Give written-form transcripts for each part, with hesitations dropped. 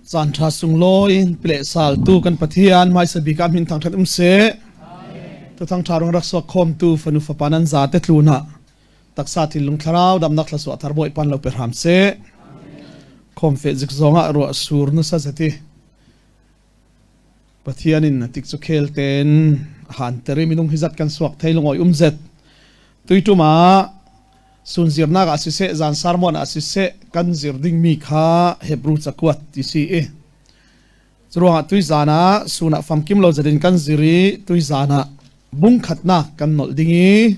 Caan ṭha sunglawi pile saltu kan Pathian hmaisa bik ah min thangṭhat um seh. Tuthang ṭha rung rak suak khawmtu fanu fapa nan za te tlun ah taksa thinlung thlarau damnak thla thar bawi pan lo pe hram seh. Khawm fe zik zong ah ruah sur nasa zati. Pathian in tik cu khel ten han teri minung hi zat kan suak thei lungoi um zet. Tuitum ah Sun zirnak ah siseh, zan sermon ah siseh, kan zir dingmi kha Hebru cakuat ti si i curuangah tuizan ah sun ah famkim lo zat in kan zir i tuizan ah bungkhatnak kan nolh ding i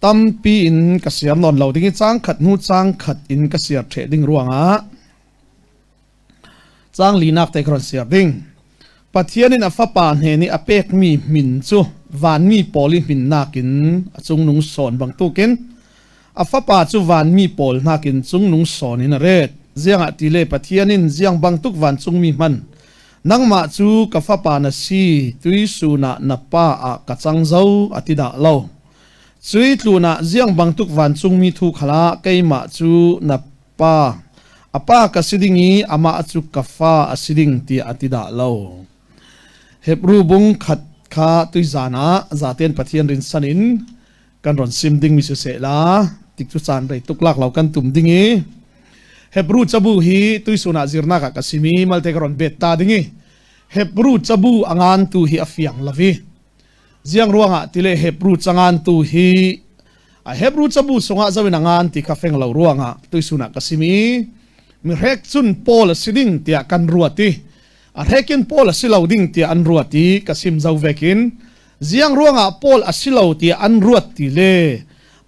tampi in ka siar nawn lo ding i cang khat hnu cang khat in ka siar ṭheh ding ruangah Caang linak te ka ron siar ding. Pathian in a fapa hnen i a pekmi min cu vanmi pawl i min nakin a cungnung sawn bantukin a fapa cu vanmi pawl nakin cungnung sawn in a ret. Ziangah ti le Pathian in ziang bangtuk vancungmi hman nangmah cu ka fapa na si, tuisun ah na pa ah ka cang zo a ti dah lo. Cui tlun ah ziang bangtuk vancungmi thu khala keimah cu na Pa, a pa ka si ding i amah cu ka fa a si ding tiah a ti dah lo. Hebru bung khat kha tuizan ah zaten Pathian rinsan in kan ron sim ding mi siseh la tik cu caan rei tuk lak lo kan tum ding i Hebru cabu hi tuisun ah zirnak ah ka simi malte ka ron bet ta ding i Hebru cabu a ngan tu hi a fiang lovi Ziang ruangah tile Hebru cangan tu hi a Hebru cabu sungah zoin a ngan ti kha feng lo ruangah tuisun ah ka sim i mi hrek cun Paul a si ding tiah kan ruat i a hrekin Paul a si lo ding tiah an ruat i ka sim zo vekin ziang ruangah Paul a si lo tiah an ruat ti le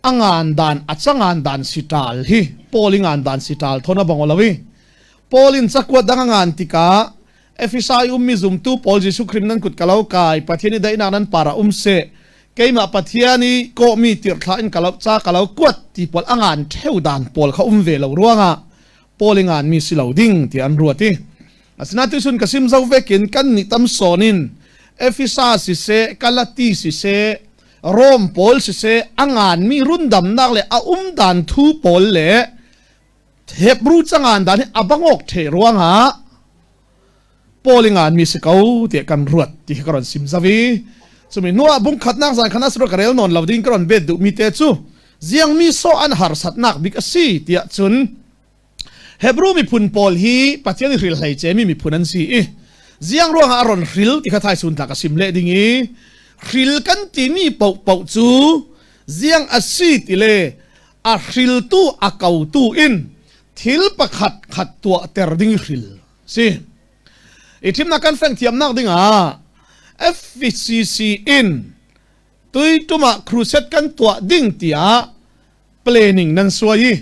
a ngan dan a cangan dan si ṭal hi Paul i ngan dan si ṭal thon a bong lo i Paul in cakuat dang a ngan tikah Efesai ummi zumtu pawl Jesuh Khrih nan kut ka lo kai Pathian i daihnak nan par ah um seh keimah Pathian i kawhmi tirhthlah in ka lo ca ka lo kuat ti pawl a ngan ṭheu dan pawl kha um ve lo ruangah Paul i nganmi si lo ding tiah an ruat i asinain tuisun ka sim zo vekin kan nih tam sawn in Efesa siseh Galati siseh Rom pawl siseh a nganmi rundamnak le a um dan thu pawl le Hebru cangan dan hi a bangawk the ruangah Paul i ngan mi si ko tiah kan ruat ti hi ka ron sim zavi chumi nuah bungkhatnak zan khan asro ka rel non lo ding ka ron bet duh mi te cu ziang mi so an harsatnak bik a si tiah cun Hebru miphun pawl hi Pathian i hril hlei ce mi miphun an si i ziang ruangah a ron hril ti kha thai sun tla ka sim le ding i hril kan ti mi poh poh cu ziang a si ti le a hriltu a kotu in thil pakhat khat tuahter ding hril si i thimnak kan feng thiamnak dingah FCC in tuitum ah crusade kan tuah ding tiah planning nan suai i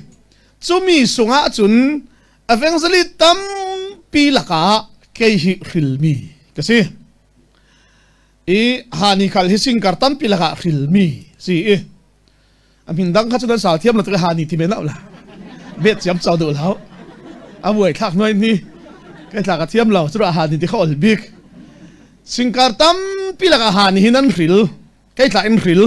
cumi sungah cun evangelist tampi lakah kei hi hrilmi ka si i hani khal hi singkar tampi lakah hrilmi si i a min dang kha cu nan sal thiam lo tuk ha ni ti men la vet chiam chau duh lo a buai thlak noi ni kai thlak a thiam lo cu ha ni ti kha ol bik singkar tampi lak ha ni hin an hril kai tla in hril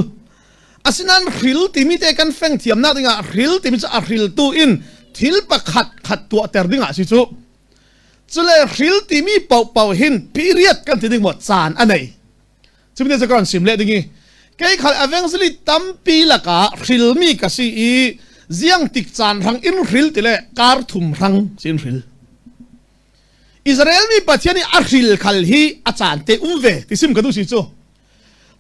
asinan hril timi te kan feng thiam nak dingah hril timi cu a hril tu in thil pakhat khat tuah ter dingah si cu cule hril timi pau pau hin period kan ti ding mo caan a nei Cumi te cu kan sim leh ding i kei khal evangelist tampi lakah hrilmi ka si i ziang tik caan rang in hril ti le kar thum rang sin hril. Israel mi Pathian i a hril khal hi a caan te um ve ti sim ka duh si cu.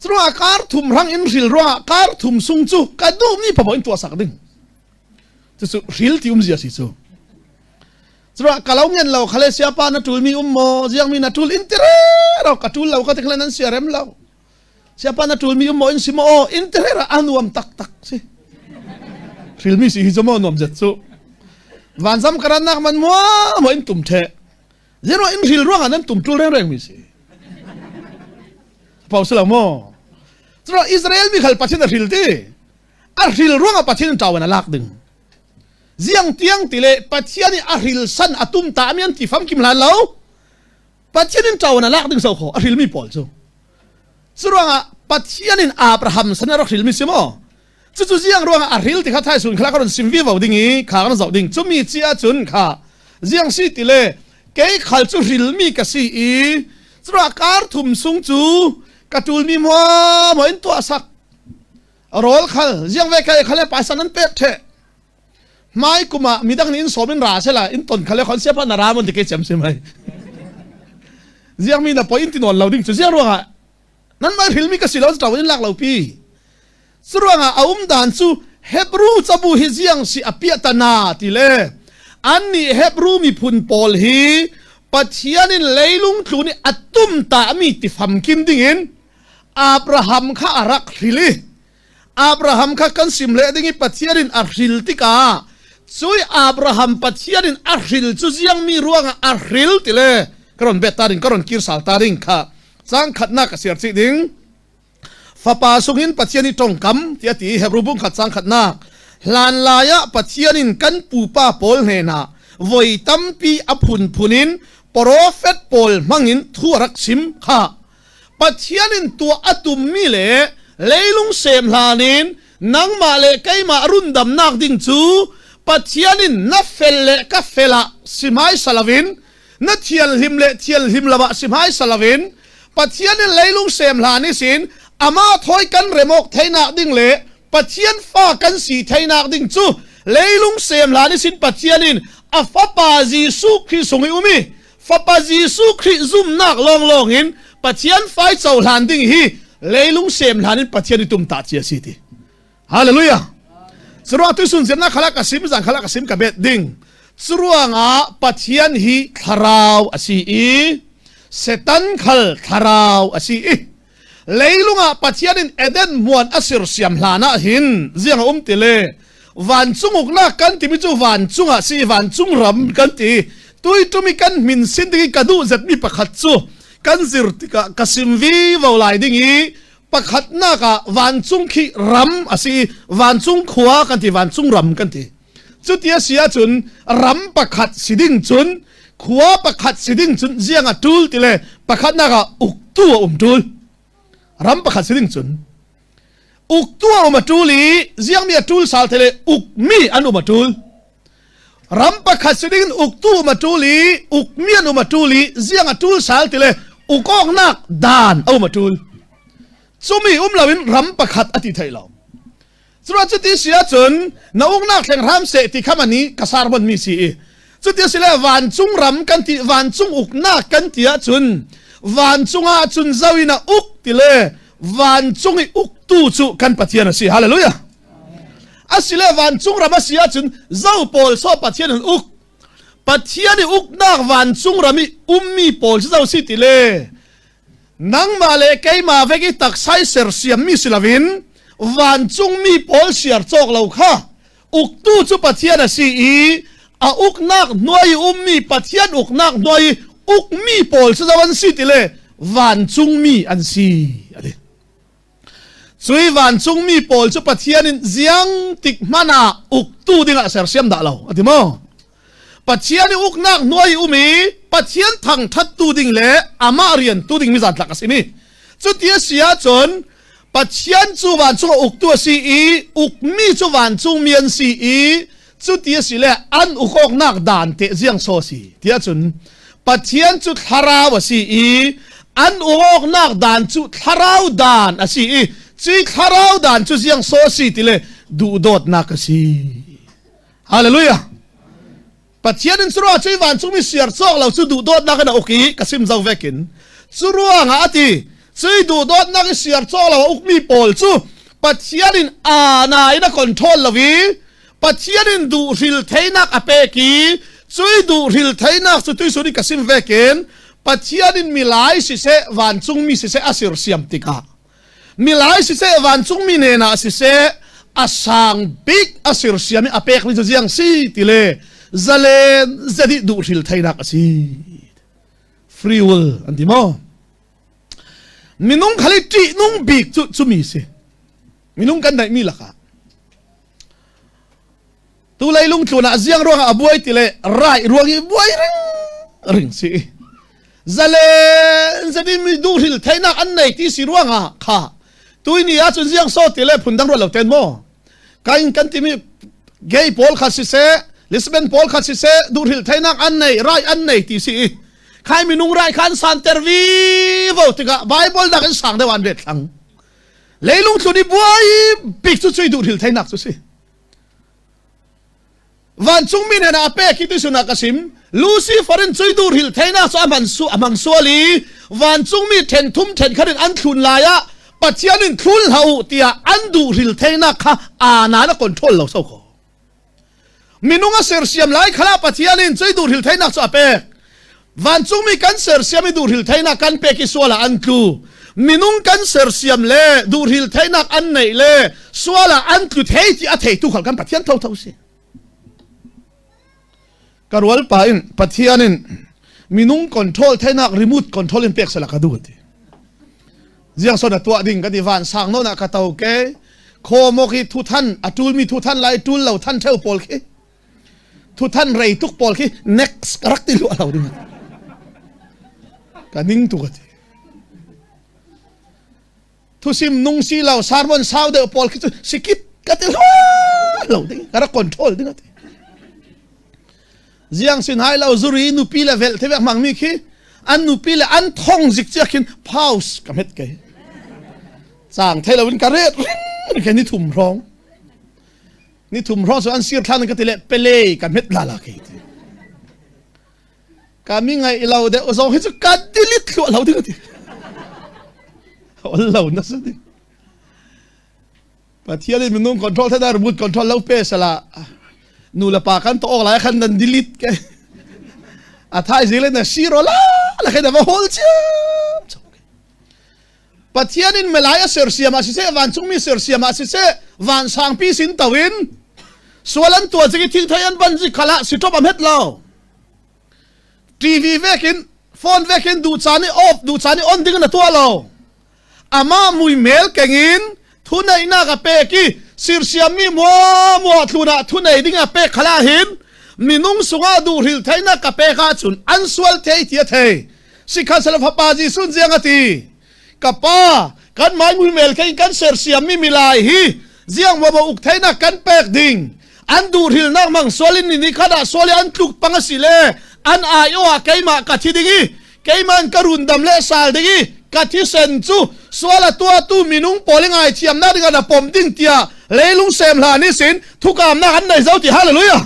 Curuangah kar thum rang in hril ruangah kar thum sung cu ka duhmi papoh in tuah sak ding. Cucu hril ti um zia si cu. Cura kalau ngen lo khale siapa na tul mi um mo ziang mi na tul in tere ro ka tul lo ka te khale nan sia rem lo siapa na tul mi um mo in si mo in tere ra anuam tak tak si hril mi si hi chu mo nuam zet chu vanzam karan nak man mo mo in tum the zero in hril ruang nan tum tul reng reng mi si pau se lo mo cura Israel mi khal pathin a hril ti a hril ruang a pathin tawan a lak ding Ziang tiang ti le Pathian i a hril san a tum ta mi an ti famkim hlan lo. Pathian in ṭawan a lak ding so kho a hrilmi pawl cu. Curuangah Pathian in Abraham san a rak hrilmi si maw? Cucu ziang ruangah a hril ti kha thai sun kha ka ron sim vi vo ding i kha kan zoh ding. Cumi chi ahcun kha Ziang si ti le kei khal cu hrilmi ka si i cura kar thum sung cu ka ṭulmi muamuah in tuah sak. Rawl khal ziang ve kai khal le paisa nan pek ṭheh. Hmai kum ah midang nih in sawm in ra sela in ton khal le khon sia pa na ra mon ti ke cem si mai. Ziang mi na poi in ti nawn lo ding cu ziang ruangah nan mah hrilmi ka si lo ṭo in lak lo pi. Curuangah a um dan cu Hebrew cabu hi ziang si a piahtana ti le annih Hebrew miphun pawl hi Pathian in leilung tlun i a tum tami ti famkim dingin Abraham kha a rak hril i Abraham kha kan sim le ding i Pathian in a hril tikah cui Abraham Pathian in a hril cu ziangmi ruangah a hril ti le ka ron bet ta ding ka ron kir sal ta ding kha cang khatnak ka siar chih ding. Fapa sungin Pathian i ṭongkam tiah a ti. Hebru bung khat cang khatnak. Hlanlai ah Pathian in kan pupa pawl hnenah voi tampi a phunphun in profet pawl hmangin thu a rak chim kha. Pathian in tuah a tummi le leilung sem hlan in nangmah le keimah rundamnak ding cu Pathian in na fel le ka fel ah si hmaisa loin na thianhlim le thianhlim lo ah si hmaisa loin Pathian in leilung sem hlan i sin amah thawi kan remawk theinak ding le Pathian fa kan si theinak ding cu leilung sem hlan i sin Pathian in a fapa Jesuh Khrih sung i um i fapa Jesuh Khrih zumnak lawnglawng in Pathian fai cohlan ding hi leilung sem hlan in Pathian i tum ta cia si ti. Hallelujah. Curuang tuisun zirnak khala ka sim zan khala ka sim ka bet ding. Curuangah Pathian hi thlarau a si i Satan khal thlarau a si i leilung ah Pathian in Eden hmuan a sirsiam hlan ah hin ziang a um ti le vancung uknak kan timi cu vancung ah si vancung ram kan ti tuitumi kan min sin ding i ka duh zetmi pakhat cu kan zir tikah ka sim vi vo lai ding i pakhatnak ah vancung khi ram a si i vancung khua kan ti vancung ram kan ti cuti a si ahcun ram pakhat si ding cun khua pakhat si ding cun ziang a tul ti le pakhatnak ah uktu a um tul ram pakhat si ding cun uktu a um a tul i ziangmi a tul sal te le ukmi an um a tul Ram pakhat si ding in uktu um a ṭul i ukmi an um a ṭul i ziang a ṭul sal ti le ukawknak dan a um a ṭul. Cumi um loin ram pakhat a ti thei lo. Curuah cuti si ahcun na uknak thleng hram seh ti kha mani ka sar mi si i cuti si le vancung ram kan ti vancung uknak kan ti ahcun vancung ah cun zo in a uk ti le vancung i uktu cu kan Pathian a si. Hallelujah. Asile vancung ram a si ahcun zo pawl so Pathian an uk. Pathian i uknak vancung ram i ummi pawl cu zo si ti le nangmah le keimah vek i taksai sersiammi si loin vancungmi pawl siar cawk lo kha uktu cu Pathian a si i a uknak hnuai i ummi Pathian uknak hnuai i ukmi pawl cu zo an si ti le vancungmi an si a ti. Cui vancungmi pawl cu Pathian in ziang tik hmanh ah uktu dingah sersiam dah lo a ti maw? Pathian i uknak hnuai um i Pathian thangṭhattu ding le amah rian tu ding mi zantlak a si mi. Cuti a si ahcun Pathian cu vancung ah uktu a si i ukmi cu vancungmi an si i cuti a si le an uk awknak dan te ziang so a si tiah cun Pathian cu thlarau a si i an uk awknak dan cu thlarau dan a si i cui thlarau dan cu ziang so a si ti le duhdawtnak a si. Hallelujah. Pathian in curuang cui vancungmi siar cawk lo cu duhdawtnak in a uk i ka sim zo vekin cu ruangah a ti cui duhdawtnak i siar cawk lo a ukmi pawl cu Pathian in aana in a control lo i Pathian in duhhril theinak a pek i cui duhhril theinak cu tuisun in ka sim vekin Pathian in milai siseh vancungmi siseh a sirsiam tikah milai siseh vancungmi nen ah siseh a sang bik a sirsiam i a pek mi cu ziang si ti le zalen zedih duhhril theinak a si free will an ti maw minung khali ṭih nung bik cu cumi si minung kan neih mi lakah Tu leilung tlun ah ziang ruangah a buai ti le rai ruang i buai ring ring si. Zalen zeti mi duhril theinak an nei ti si ruangah kha tuini ah cun ziang so ti le phundang ruat lo ten maw kain kan timi gay pawl kha siseh. Lisbon pawl kha siseh duhhril theinak an nei rai an nei ti si i khai minung rai kha an santer vi vo tikah Bible nak in sang deuh an ret thlang. Leilung tlun i buai bik cu cui duhhril theinak cu si. Vancungmi hnen ah a pek hi tuisun ah ka sim. Lucifer in cui duhhril theinak cu a hman su a hmang sual i vancungmi then thum then khat in an thlun lai ah Pathian in thlun hlah u tiah an duhhril theinak kha aa na control lo so ko. Minung a sersiam lai khala Pathian in cui duhhril theinak cu a pek. Vancungmi kan sersiam i duhhril theinak kan pek i sual ah an tlu. Minung kan sersiam le duhhril theinak an neih le sual ah an tlu thei ti a theitu khal kan Pathian thotho si. Ka rual pa in Pathian in minung control theinak remote control in pek sala ka duh ti. Ziang son a tuah ding ka ti van sang no na ka to ke kho mo khi thu than a tul mi thu than lai tul lo than theu pawl khi Thuthan rei tuk pawl khi next ka rak ti lua lo ding. Ka ning tu ka ti. Thusim nung si lo sermon sau deuh pawl khi cu sikip ka ti lua lo ding. Ka rak control ding ati. Ziang sin hai lo zuri nupi le vel thevek mang mi khi an nupi le an thong zik chia khin pause ka met ke. Chang thei lo in ka ret ring ke ni thum rong. Ni thum hrawng cu an sir thlan ka ti le pele ka hmet la la ke ti. Ka mi ngai lo de zong hi cu ka delete thluah lo ding ti. Ol lo na su ding. Pathian in minung control thada remote control lo pe sala nu le pa kan to ok lai khan nan delete ke. A thai zile na siro la la khe da va hol chiam. Pathian in milai a sersiam ah siseh vancungmi sersiam ah siseh vansangpi sin to in sual an tuah cing i thingthei an ban zik khala sitop am het lo TV vekin phone vekin duh caan i off duh caan i on ding na tuah lo ama mui mel kengin thuneihnak a pek i sirsiammi mua mua thlun ah thunei ding a pek khala hin minung sungah duhhril theinak ka pek ahcun an sual thei ti a thei Sikhansela fapa Jesuh ziang a ti ka pa kan mai muimel khe kan sersiammi milai hi ziang maw uk theinak kan pek ding an duhrilnak mang sualin ni ni khat ah sual an tluk pang a si le an ai o ah keimah ka thi ding i keiman ka run dam le sal ding i ka thisen cu sual a tuahtu minung pawl i ngaithiamnak ding ah na pom ding tiah leilung sem hla ni sin thukamnak an nei zo ti hallelujah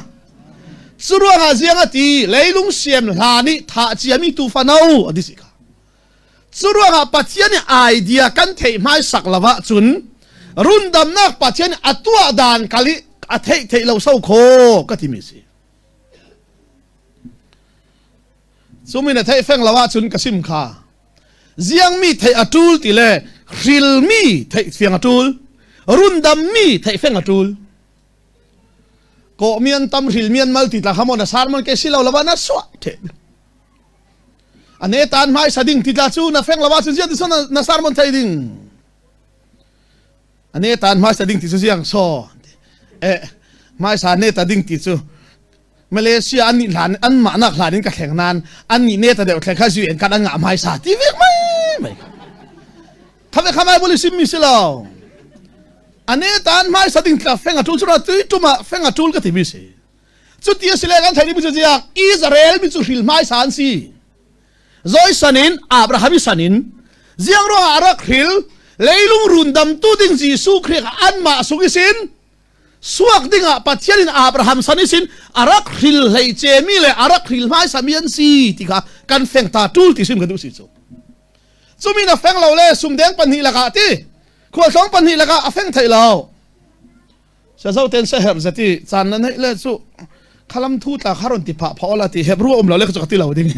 Curuangah ziang a ti leilung siam hla nih thah ciami tuufa no a ti si kha. Curuangah Pathian nih idea kan theih hmaisak lo ahcun rundamnak Pathian a tuah dan kal i a theih theih lo so kho ka timi si. Cumin a theih feng lo ahcun ka sim kha. Ziangmi theih a ṭul ti le hrilmi theih fiang a ṭul. Rundammi theih feng a ṭul. Kawh mian tam hril mian mal ti tla kha maw na sarmon ke si lo lawa na suah the. Ane tan hmai sa ding ti tla cu na feng lawa cu ziang ti so na sarmon thei ding. Ane tan hmai sa ding ti cu ziang so. Eh hmai sa ne ta ding ti cu Malaysia an nih hlan an mah nak hlan in ka thleng nan an nih ne ta deuh thleng kha zu en kan an ngah hmai sa ti vek mai mai kha ve kha mai boli sim mi si lo ane tan hmai sa ding tla feng a tul chu ra tui tuma feng a tul ka ti mi si chu ti si le kan thai ni bu chu ziak Israel mi chu hril hmai sa an si zoi sanin Abraham i sanin ziang ro a rak hril leilung run dam tu ding Jesuh Khrih an mah sung isin suak dingah Pathian in Abraham san isin a rak hril hlei cemi le a rak hril hmaisami an si ti kha kan feng ta tul ti sim kan duh si cu cumi na feng lo le sumdeng pahnih lakah ti khualtlawng pahnih lakah a feng thei lo sa zo ten sa her zati caan na neih le cu khalam thu tla kharon ti pha pha ola ti hebru om lo le ka ti lo ding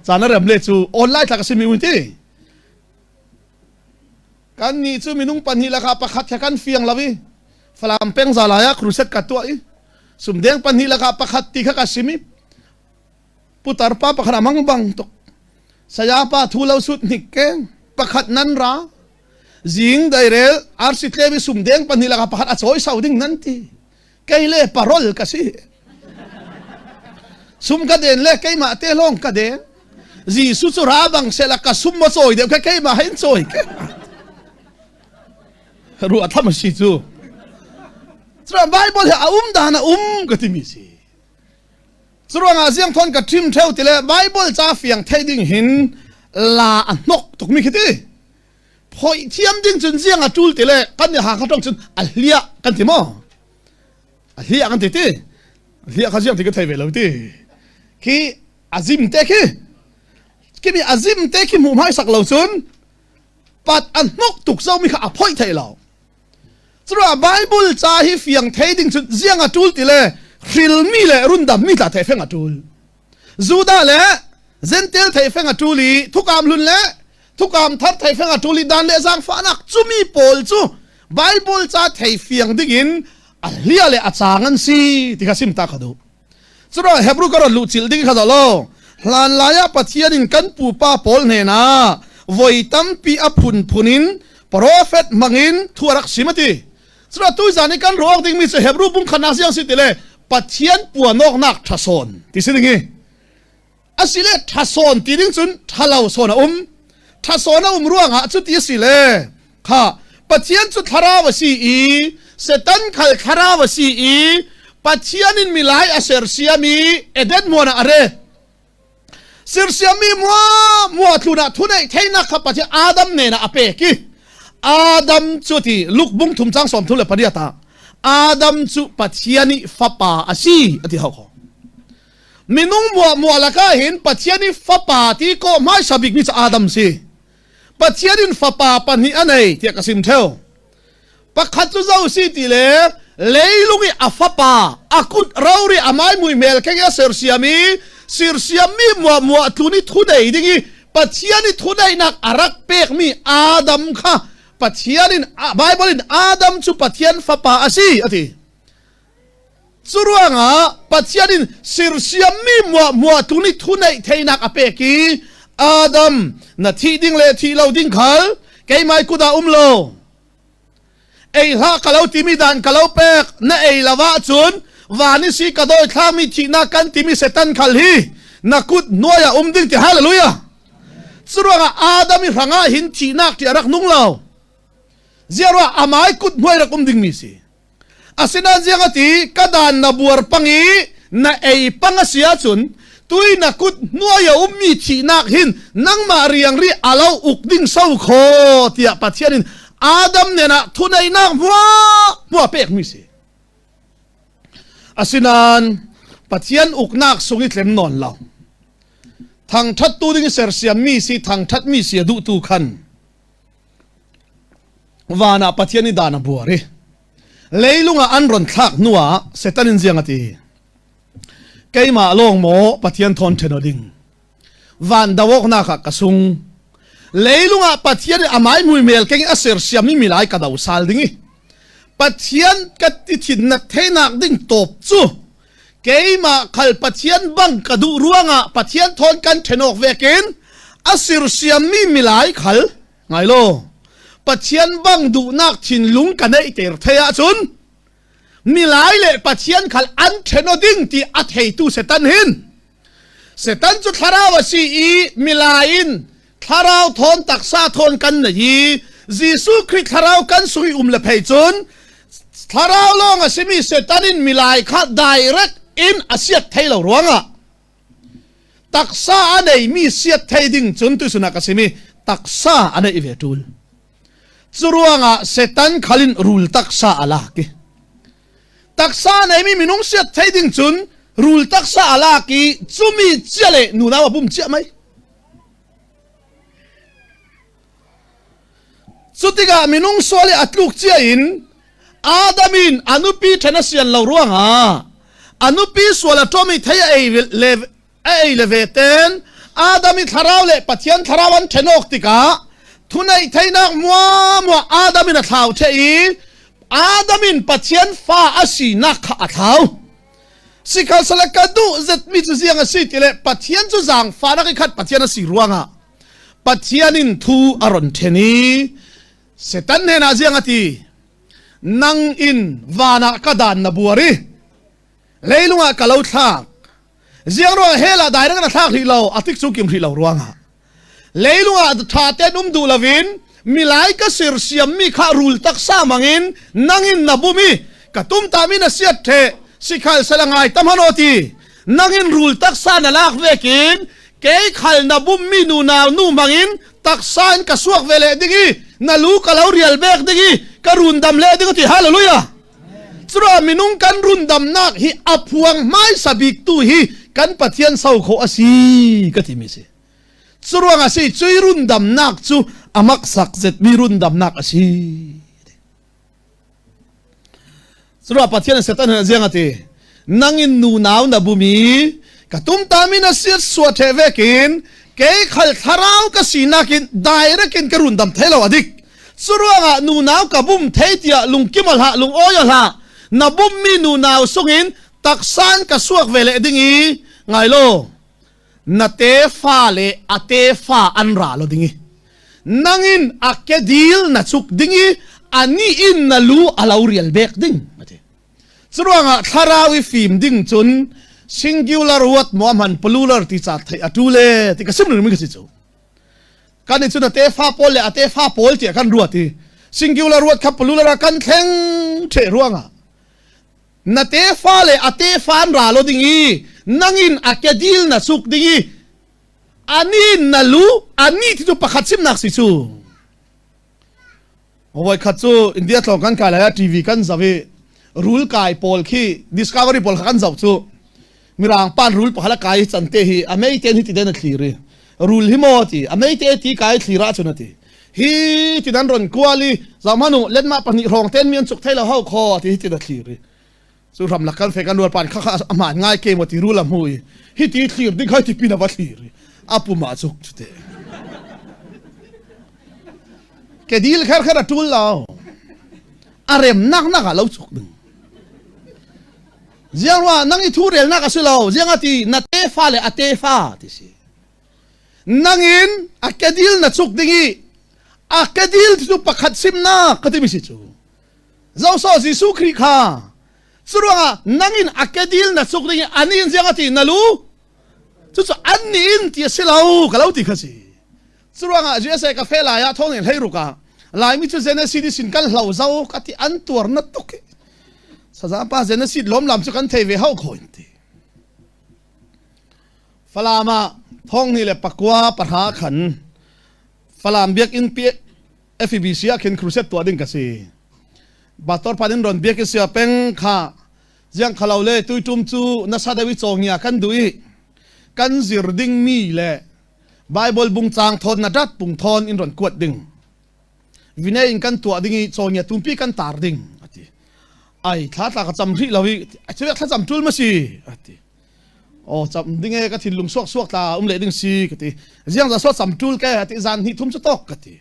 caan na rem le cu online tla ka simi un ti Kannih cu minung pahnih lakah pakhat kha kan fiang lo i Falam peng zalai ah crusade ka tuah i sumdeng pahnih lakah pakhat ti kha ka sim i putar pa pakhat a mang bang tuk. Saya pa thu lo sut hnik keng pakhat nan ra zing dairel arsi tlem i sumdeng pahnih lakah pakhat a cawi sau ding nan ti. Kei le parol ka si. Sum ka den le keimah te lawng ka den. Jesuh cu ra bang sela ka sum ma cawi deuh ke keimah hein cawi ke. Ruah tham a si cu. Cun Bible hi a um dan a um ka timi si. Curuangah ziang thon ka ṭhim ṭheu ti le Bible ca fiang thei ding hin la a hnok tukmi khi ti. Phoih thiam ding cun ziang a ṭul ti le kan nih Hakha ṭong cun a hliah kan ti maw? A hliah kan ti ti. A hliah kha ziang ti ka thei ve lo ti. Khi a zim te khi kimi a zim te khi hmuh hmaisak lo cun pat a hnok tuk zomi kha a phoih thei lo. Curuah Bible ca hi fiang thei ding cun ziang a ṭul ti le hrilmi le rundammi tla thei feng a ṭul. Judah le Gentel thei feng a ṭul i thukam hlun le thukam thar thei feng a ṭul i dan le zaangfahnak cumi pawl cu Bible ca thei fiang ding in a hlia le a caang an si ti kha sim ta ka duh. Curuah Hebrew ka ron luh cilh ding kha dah lo. Hlan lai ah Pathian in kan pupa pawl hnenah voi tampi a phunphun in profet hmangin thu a rak sim a ti. Curuah tuizan i kan ruak dingmi cu Hebrew bung khanak siang si ti le Pathian puanawknak ṭhasawn ti si ding hi. Asile ṭhasawn ti ding cun ṭhalo sawn a um. Ṭhasawn a um ruangah cuti a si le kha Pathian cu thlarau a si i Satan khal thlarau a si i Pathian in milai a sersiam i Eden hmuan ah a re. Sersiammi mua mua tlun ah thuneih theinak kha Pathian Adam nen ah a pek i Adam cu ti Luke bung thum cang 38 ah Adam cu Pathian i fapa a si a ti hau kho. Minung muahmuah lakah hin Pathian i fapa ti kawh hmaisa bikmi cu Adam si. Pathian in fapa pahnih a nei tiah ka sim theo. Pakhat cu zo si ti le leilung i a fapa a kut rori a mai mui mel keng i a sersiam i sirsiammi muahmuah tlun i thunei ding i Pathian i thuneinak a rak pekmi Adam kha Pathian in Bible in Adam cu Pathian fapa a si a ti. Curuangah Pathian in sersiammi muahmuah tu nih thuneih theinak a pek i Adam na thih ding le thih lo ding khal keimai kut ah um lo. Ei hlah ka lo timi dan ka lo pek na ei lo ahcun van i si ka dawi thlami thihnak kan timi Satan khal hi na kut hnuai ah um ding ti hallelujah. Curuangah Adam i hrangah hin thihnak ti a rak nung lo. Ziaruah amai kut hnuai rak um dingmi si. Asinain ziang a ti ka dan na buar pang i na ei pang a si ahcun tui na kut hnuai a ummi thihnak hin nangmah riangri a lo uk ding so kho tiah Pathian in Adam nen ah thuneinak hmua hmua pekmi si. Asinain Pathian uknak sung i tlem nawn lo. Thangṭhattu ding sersiammi si thangṭhatmi si a duhtu khan Van ah Pathian i dan a buar i leilung ah an ron thlak hnuah Satan in ziang a ti. Keimah lawng maw Pathian thawn ṭhen o ding? Van dawoknak ah ka sung. Leilung ah Pathian i amai muimel keng i a sersiammi milai ka do sal ding i Pathian ka ti thinnak theinak ding tawp cu keimah khal Pathian bang ka duh ruangah Pathian thawn kan ṭhen awk vekin a sersiammi milai khal Ngai law, Pathian bang duhnak thinlung ka neihter thei ahcun milai le Pathian khal an ṭhen ding ti a theitu Satan hin Satan cu thlarau a si i milai in thlarau thawn taksa thawn kan nei i Jesuh Khrih thlarau kan sung i um le phei cun thlarau lawng a simi Satan in milai kha direct in a siat thei lo ruangah Taksa a neimi siat thei ding cun tuisun ah ka sim i taksa a neih ve ṭul. Cu ruangah Satan khal in rul taksa a lak i taksa a neimi minung siat thei ding cun rul taksa a lak i cumi cia le nunau a bum cia mei. Cutikah minung sual i a tluk cia in Adam in a nupi ṭhen a sian lo ruangah a nupi sual a ṭom i thei a ei le a ei le ve ten Adam i thlarau le Pathian thlarau an ṭhen awk tikah thuneih theinak muamua Adam in a thlau ṭheh i Adam in Pathian fa a sinak kha a thlau. Sikhalsale ka duh zetmi cu ziang a si ti le Pathian cu zaangfahnak i khat Pathian a si ruangah Pathian in thu a ron ṭhen i Satan hnenah ziang a ti nang in van ah ka dan na buar i leilung ah ka lo thlak ziang ruang hell ah direct na thlak rih lo a tik cu kim rih lo ruangah leilung ah ṭha tein um duh loin milai ka sersiammi kha rul taksa mangin nangin na bum i ka tumtami na siat ṭheh sikhal sel a ngai tam hano ti. Nangin rul taksa na lak vekin kei khal na bummi nu nau nu hmangin taksa in ka suak ve le ding i na lu ka lo rial bek ding i ka rundam le ding ti. Hallelujah. Cura minung kan rundamnak hi a phuang hmaisa bik tu hi kan Pathian so kho asi ka ti mi si. Curuang a si cui rundamnak cu a maksak zetmi rundamnak a si. Curuang Pathian Satan hin ziang ati nangin nu nau na bumi ka tum ta mi na siat sua the vekin kei khal thlarau ka sinak in direct in ka rundam thei lo adik. Curuangah nu nau ka bum thei tiah lungkim a hlah lung oi a hlah na bum mi nu nau sungin taksan ka suak ve le ding i ngai lo na tefa le a tefa an ra lo ding i nangin a kedil na chuk ding i ani in na lu a lo rial bek ding ati. Curuangah thlarau i fim ding cun singular word mo man plural ti cha thei atu le ti ka sim ring mi ka si chu kan i cun a tefa pawl le a tefa pawl ti kan ruat i singular word kha plural kan thleng the ruangah na tefa le a tefa an ra lo ding i nangin a kedil na suk ding i ani na lu ani ti cu pakhat chimnak si cu. Voi khat cu India tlawng kan kai lai TV kan zoh i rul kai pawl khi Discovery pawl kha kan zoh cu mirang pan rul pakhat a kai can te hi a mei ten hi ti den a thlir i rul hi maw ti a mei te ti kai thlir ah cun a ti hi ti nan ron kual i zamhanu lenmah pahnih hrawng ten mi an cuk thei lo ho kho ti hi ti na thlir i cu ram lak kan fe kan rual pan kha kha a man ngai ke mo ti rul a mu i hi ti thlir ding khai ti pin a va thlir i a puma cuk chu te ke dil kher kher a tul lo a rem nak nak a lo chuk ding ziang wa nang i thu rel nak a si lo ziang a ti na tefa le a tefa ti si. Nangin a kedil na cuk ding i a kedil cu pakhat simnak ka timi si cu zoso Jesuh Khrih kha. Curuangah nangin a kedil na cuk ding i ani in ziang a ti na lu cucu an nih in ti a si lo ka lo ti kha si. Curuangah USA ka fe lai ah thong in hlei ruk ah Laimi cu Genesis sin kan hlo zo ka ti an tuar na tuk i saza pa Genesis lom lam cu kan thei ve hau kho in ti. Falam ah thong hnih le pakua pahra khan Falam biakinn pi FEBC ah khin crusade tuah ding ka si. Pastor pan in ron biak sia peng kha ziang khalo le tuitum cu nasa dewi chawngia kan du i kan zir ding mi le Bible bung chang thon na dat pung thon in ron kuat ding vine in kan tuah ding i chawngia tumpi kan tar ding ati. Ai thla tla ka cham ri lo i a thla cham tul ma si ati. Oh cham ding e ka thinlung suak suak tla um le ding si ka ti. Ziang za so cham tul ke ti zan hi thum chu tok ka ti.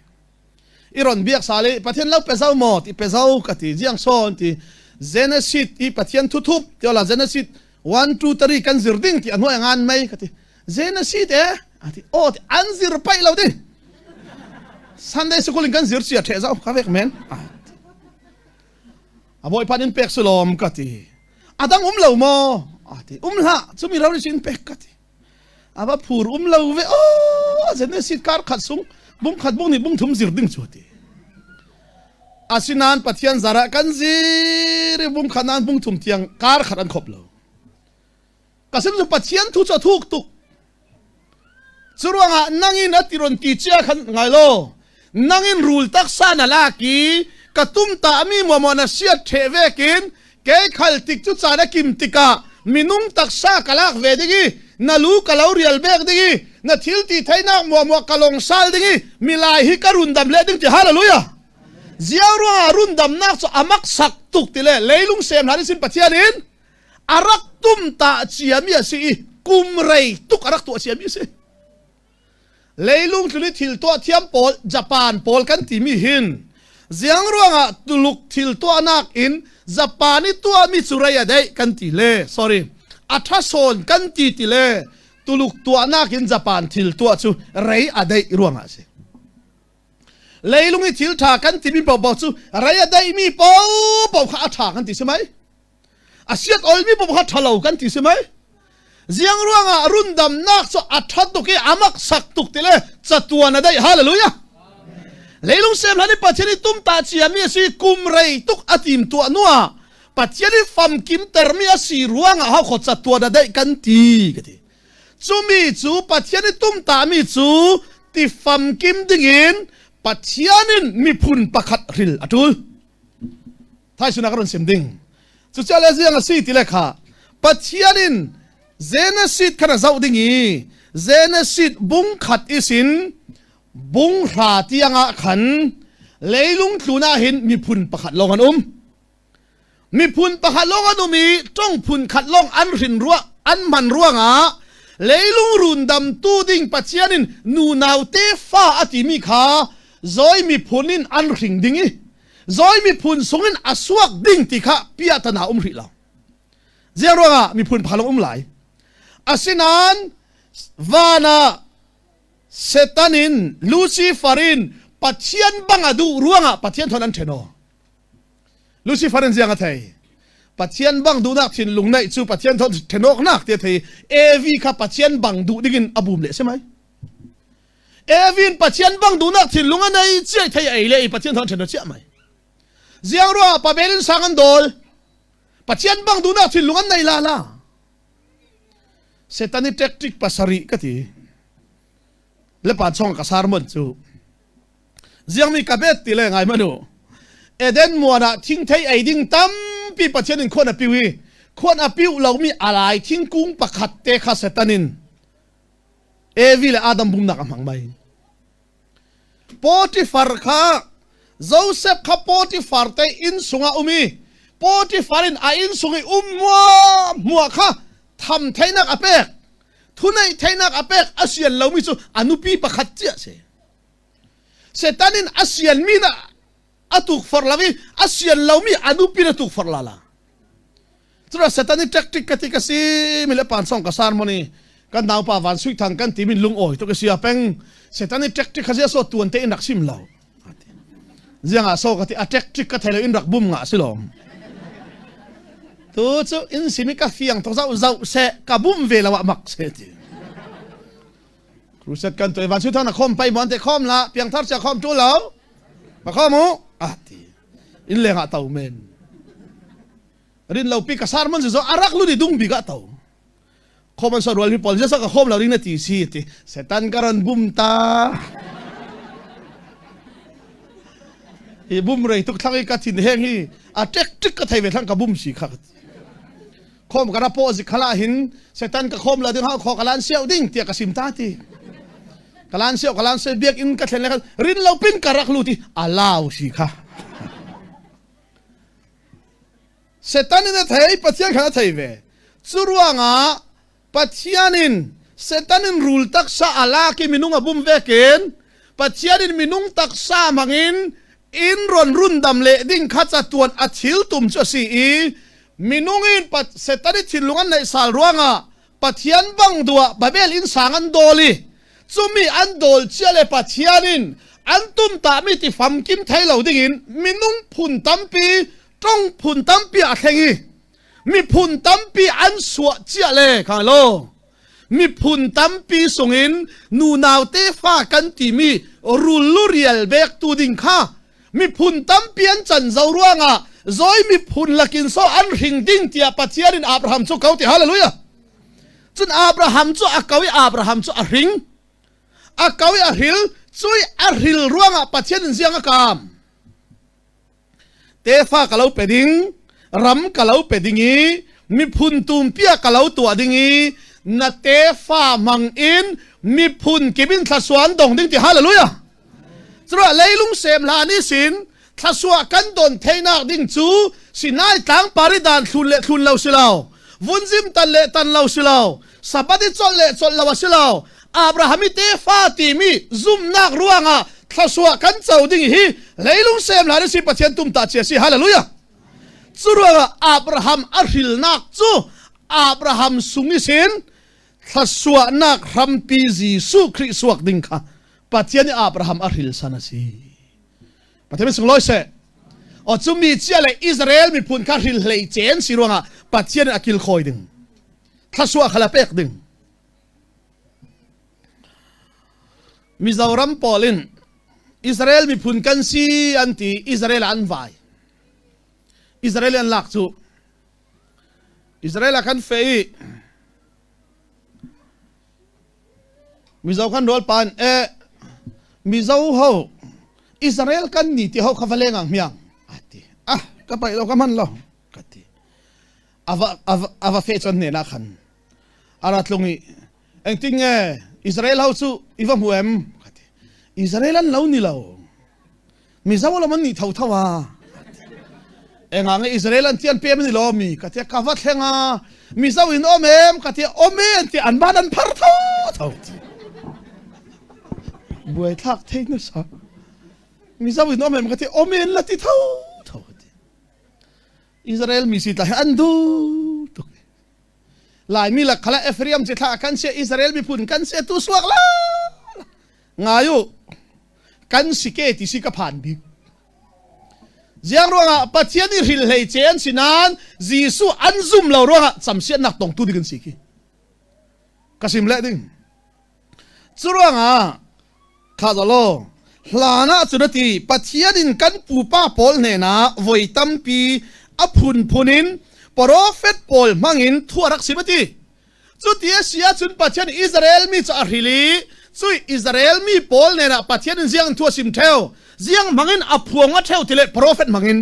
I ron biak sale Pathian lo pe zau mo ti pe zau ka ti. Ziang son ti Genesis i Pathian thu thup ti ola Genesis 1 2 3 kan zir ding ti anoi ngan mai ka ti. Genesis e ati oh ti an zir pai lo di. Sunday school in kan zir chia the zau ka vek men. A bawipa in pek sulom ka ti. Adang um lo maw ati um hlah chumi ro sin pek ka ti. Ava phur um lo ve o Genesis kar khat sung bung khat bung ni bung thum zir ding chu ti. Asinan Pathian zara kan zir bung khat nan bung thum tiang kar khat an khop lo. Kasim cu Pathian thu chu thuk tuk. Curuangah nangin a tiron ti chia khan ngai lo. Nangin rul taksa na lak i ka tum ta mi mo na siat the vekin ke khal tik cu caan a kim tikah minung taksa ka lak ve ding i na lu ka lo rial bek ding i na thil ti theinak muamuah ka long sal ding i milai hi ka rundam le ding ti. Hallelujah. Ziang ruangah rundamnak cu amak sak tuk ti le leilung sem hlan sin Pathian in a rak tum ta ciami a si i kum rei tuk a rak tuah ciami a si. Leilung tlun i thil tuah thiam pawl Japan pawl kan timi hin ziang ruangah Tuluk thil tuahnak in Japan i tuahmi cu rei a deih kan ti le, sorry, a ṭha sawn kan ti ti le Tuluk tuahnak in Japan thil tuah cu rei a deih ruangah a si. Leilung i thil ṭha kan timi paohpaoh cu rei a deihmi paohpaoh kha a ṭha kan ti si mei? A siat olmi paoh kha ṭhalo kan ti si mei? Ziang ruangah rundamnak cu a ṭha tuk i a maksak tuk ti le catuan a daih. Hallelujah. Leilung sem hlan i Pathian i tum ta ciami a si kum rei tuk a tim tuah nuah. Pathian i famkimtermi a si ruangah hau kho catuan a daih kan ti ka ti. Cumi cu Pathian i tumtahmi cu ti famkim dingin Pathian in miphun pakhat hril a ṭul. Thaisuna ka run sim ding. Cucaah le ziang a si ti le kha Pathian in Genesis khan a zoh ding i Genesis bung khat isin bung hra tiangah khan leilung tlun ah hin miphun pakhat lawng an um. Miphun pakhat lawng an um i ṭong phun khat lawng an hrin ruah an hman ruangah leilung rundamtu ding Pathian in nunau tefa a timi kha zawi miphun in an hring ding i zawi miphun sungin a suak ding ti kha piahtana um rih lo. Ziang ruangah miphun pakhat lawng um lai. Asinain van ah Satan in Lucifer in Pathian bang a duh ruangah Pathian thon an ṭhen aw. Lucifer in ziang a thei. Pathian bang duhnak thinlung neih cu Pathian thon ṭhenawknak ti a thei. Evi kha Pathian bang duh dingin a bum le si mai. Evi in Pathian bang duhnak thinlung a nei chiai thei ei le i Pathian thon ṭhen chiah mai. Ziang ruangah Babel in sang an dawl. Pathian bang duhnak thinlung an nei la la. Satan i tactic pasarih ka ti. Le pa chong ka sarmon cu. Ziangmi ka bet ti le ngai manu. Eden muan ah thingthei ei ding tampi Pathian in khuan a piu i khuan a piu lomi alai thingkung pakhat te kha Satan in Evi le Adam bumnak a hmang mai. Potifar kha Joseph kha Potifar te inn sungah um i Potifar in a inn sung i um muah kha tham theinak a pek thuneih theinak a pek a sian lomi cu a nupi pakhat cia si Satan in a sianmi na a tukforh lo i a sian lomi a nupi na tukforh la la Cura Satan i tactic ka ti ka si mi le pan song ka sar moni kan naupa van sui thang kan ti min lung oi to ka sia peng Satan i tactic kha zia so tuan te in rak sim lo ziang ah so ka ti a tactic ka thelo in rak bum nga si lom tu chu in simi ka fiang to zau zau se ka bum ve lo mak se ti Crusade kan tuai van sui thang na khom pai mon te khom la piang thar sia khom tu lo ma khom u ah ti in leng ah to men rin lo pi ka sar mon zo arak lu di dung bi ga to khom an so rual mi pol sa ka khom lo ring na ti si ti setan karan bum ta i bum rei tuk thlang i ka thin heng hi a tek tik ka thei ve thlang ka bum si kha khom ka ra po zi khala hin setan ka khom la ding ha kho kalan siau ding tia ka sim ta ti kalan siau kalan se biak in ka thlen le rin lo pin ka rak lu ti alau si kha Satan in a thei Pathian khan a thei ve cu ruangah Pathian in Satan in rul taksa a lak i minung a bum vekin Pathian in minung taksa hmangin in ron rundam leh ding kha catuan a thil tum cu a si i minung in Satan i thinlung an neih sal ruangah Pathian bang duah Babel inn sang an dawl i cumi an dawl cia le Pathian in an tum tami ti famkim thei lo dingin minung phun tampi tong phun tampi a thleng i miphun tampi an suah cia le kha lo miphun tampi sungin nunau tefa kan timi rul lurial bek tu ding kha miphun tampi an can zo ruangah zoi miphun lakin so an hring ding tiah Pathian in Abraham cu ko ti hallelujah cun Abraham cu a ko i Abraham cu a hring a ko i a hril cui a hril ruangah Pathian in ziang a kaam tefa ka lo pe ding ram ka lo pe ding i miphun tumpia ka lo tuah ding i na tefa mang in miphun kip in thlasuan dong ding ti hallelujah Cura leilung sem hla ni sin thlasua kan don theinak ding cu Sinai tlang pari dan thlun le thlun lo si lo vunzim tan le tan lo si lo sabati chol le chol lo si lo Abraham i tefa timi zumnak ruangah thlasua kan co ding hi leilung sem hla ni si Pathian tum ta chia si hallelujah cu ruangah Abraham a hrilnak cu Abraham sung i sin thlasuahnak hrampi Jesuh Khrih suak ding kha Pathian nih Abraham a hril san a si. Pathian sunglawi seh. O cu mi cia le Israel miphun kha hril hlei cen si ruangah Pathian a kilkhawi ding. Thlasuah kha la pek ding. Mizoram pawl in Israel miphun kan si an ti Israel an vai. Israel an lak cu. Israel ah khan fe i Mizo kan rawl pan e Mizo ho Israel kan ni ti ho kha va leng ang hmiang ati ah ka pai lo ka man lo ka ti ava ava ava fe chon ne na khan ara tlung i engtin nge Israel ho chu i va hmu em ka ti Israel an lo ni lo Mizo lam an ni tho tho a enga nge Israel an tian pem ni lo mi ka tia ka va thleng a Mizo in om em ka tia om e an ti an ban an phar tho tho ti buai thlak thei na sa Mizo in om em ka tia om en la ti tho tho ti Israel mi si tla he an du tuk Laimi lak khala Ephraim ci thla kan sia Israel miphun kan sia tu suak la ngai u kan si ke ti si ka phan bik Ziang ruangah Pathian i hril hlei ce an si nain Jesuh an zum lo ruangah camsiatnak tongtu ding an si khi. Ka sim leh ding. Cu ruangah kha zalo hlan ah cun a ti Pathian in kan pupa pawl hnenah voi tampi a phunphun in profet pawl hmangin thu a rak sim a ti. Cuti a si ahcun Pathian Israel mi cu a hril i cui Israel mi pawl hnenah Pathian in ziang thu a sim ṭheo, ziang hmangin a phuang a ṭheo ti le profet hmangin.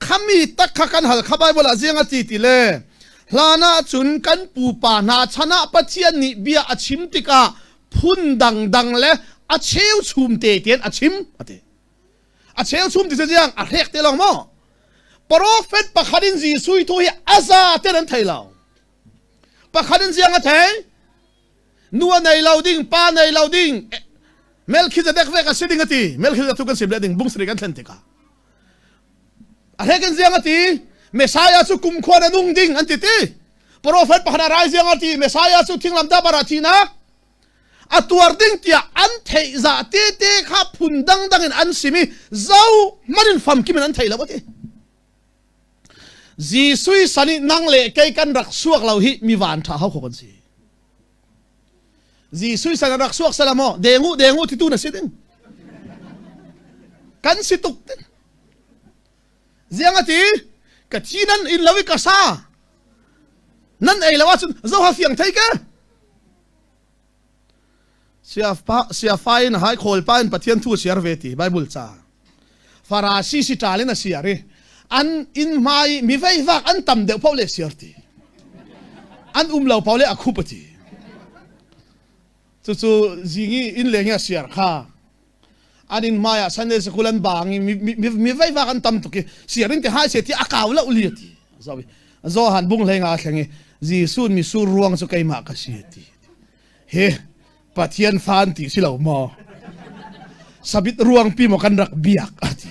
Khami tak kha kan hal kha Bible ah ziang a ti ti le hlan ahcun kan pupa hna chan ah Pathian nih bia a chim tikah phun dangdang le a cheuchum te tein a chim a ti. A cheuchum ti cu ziang a hrek te lawng maw? Profet pakhat in Jesuh thu hi a za ten an thei lo. Pakhat in ziang a thei? Nu a nei lo ding, pa nei lo ding, Melchizedek vek a si ding a ti. Melchizedek tu kan sim le ding bung sari kan thlen tikah. A hlek in ziang a ti? Messiah cu kumkhua na nung ding an ti ti. Prophet pakhat a rai ziang a ti. Messiah cu thinglam da bara thinak a tuar ding tiah an theih za te te kha phun dangdang in an sim i zo man in famkim in an thei lo a ti. Jesuh san i nang le kei kan rak suak lo hi mi van ṭha ho kho kan si. Jesuh san rak suak sala maw dengu dengu ti tu na si ding. Kan si tuk ding. Ziang ati ka thi nan in lo i ka sa nan ei lo ahcun zo ha fiang thei ke. Siafa in hai khawl pa in Pathian thu siar ve ti Bible ca. Farasi si ṭal in a siar i an inn hmai mi veivak an tam deuh paoh le siar ti. An um lo paoh le a khup a ti. Cucu zing i inn leng i a siar kha an inn hmai ah Sunday school an bang i mi veivak an tam tuk i siar in ti hai se ti a kau lo li a ti. Johan bung hlei nga thleng i Jesuh misur ruang cu keimah ka si a ti. He Pathian fa an ti si lo maw? Sabit ruang pi maw kan rak biak a ti.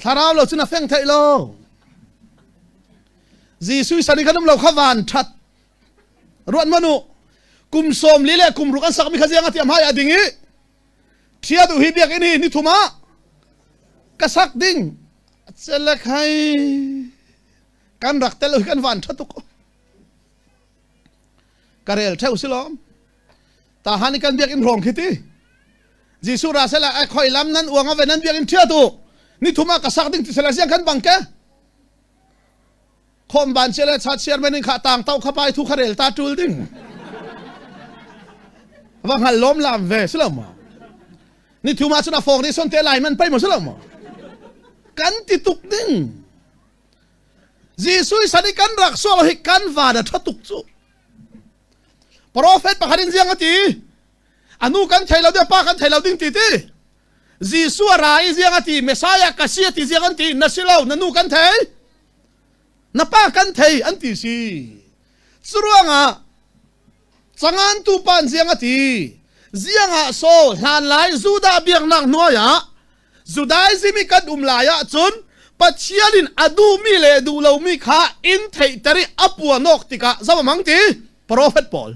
Thlarau lo cun a feng theih lo. Jesuh san i kan um lo kha van that. Ruat manu kum sawm li le kum ruk an sakmi kha ziang a ti hmai a ding i thia duh hi biakinn hi ni thum ah ka sak ding celek hai kan rak tel kan van tha tuk ka rel theu si lom ta han kan biakinn hrawng khi ti Jesuh ra sela ai khoi lam nan uang ave nan biakinn thia tu ni thuma ka sak ding ti sela siang kan bang ke khom ban chele cha chairman in kha tang tau kha pai thu kha rel ta tul ding va ngal lom lam ve si lo ma ni thuma chuna fong ni son te lai man pai mo si lo ma kan ti tuk ding Jesuh san i kan rak sual hi kan van a ṭha tuk cu. Profet pakhat in ziang a ti. Anu kan thei lo ding, pa kan thei lo ding ti ti. Jesuh a ra i ziang a ti, Messiah ka si a ti ziang an ti, na si lo, na nu kan thei. Na pa kan thei an ti si. Curuangah Cangan tu pan ziang a ti. Ziang ah so hlan lai Judah biaknak hnuai ah Judaism i kan um lai ahcun Pathian in a duhmi le duh lomi kha in theihter i a puanawk tikah zam a hmang ti profet pawl.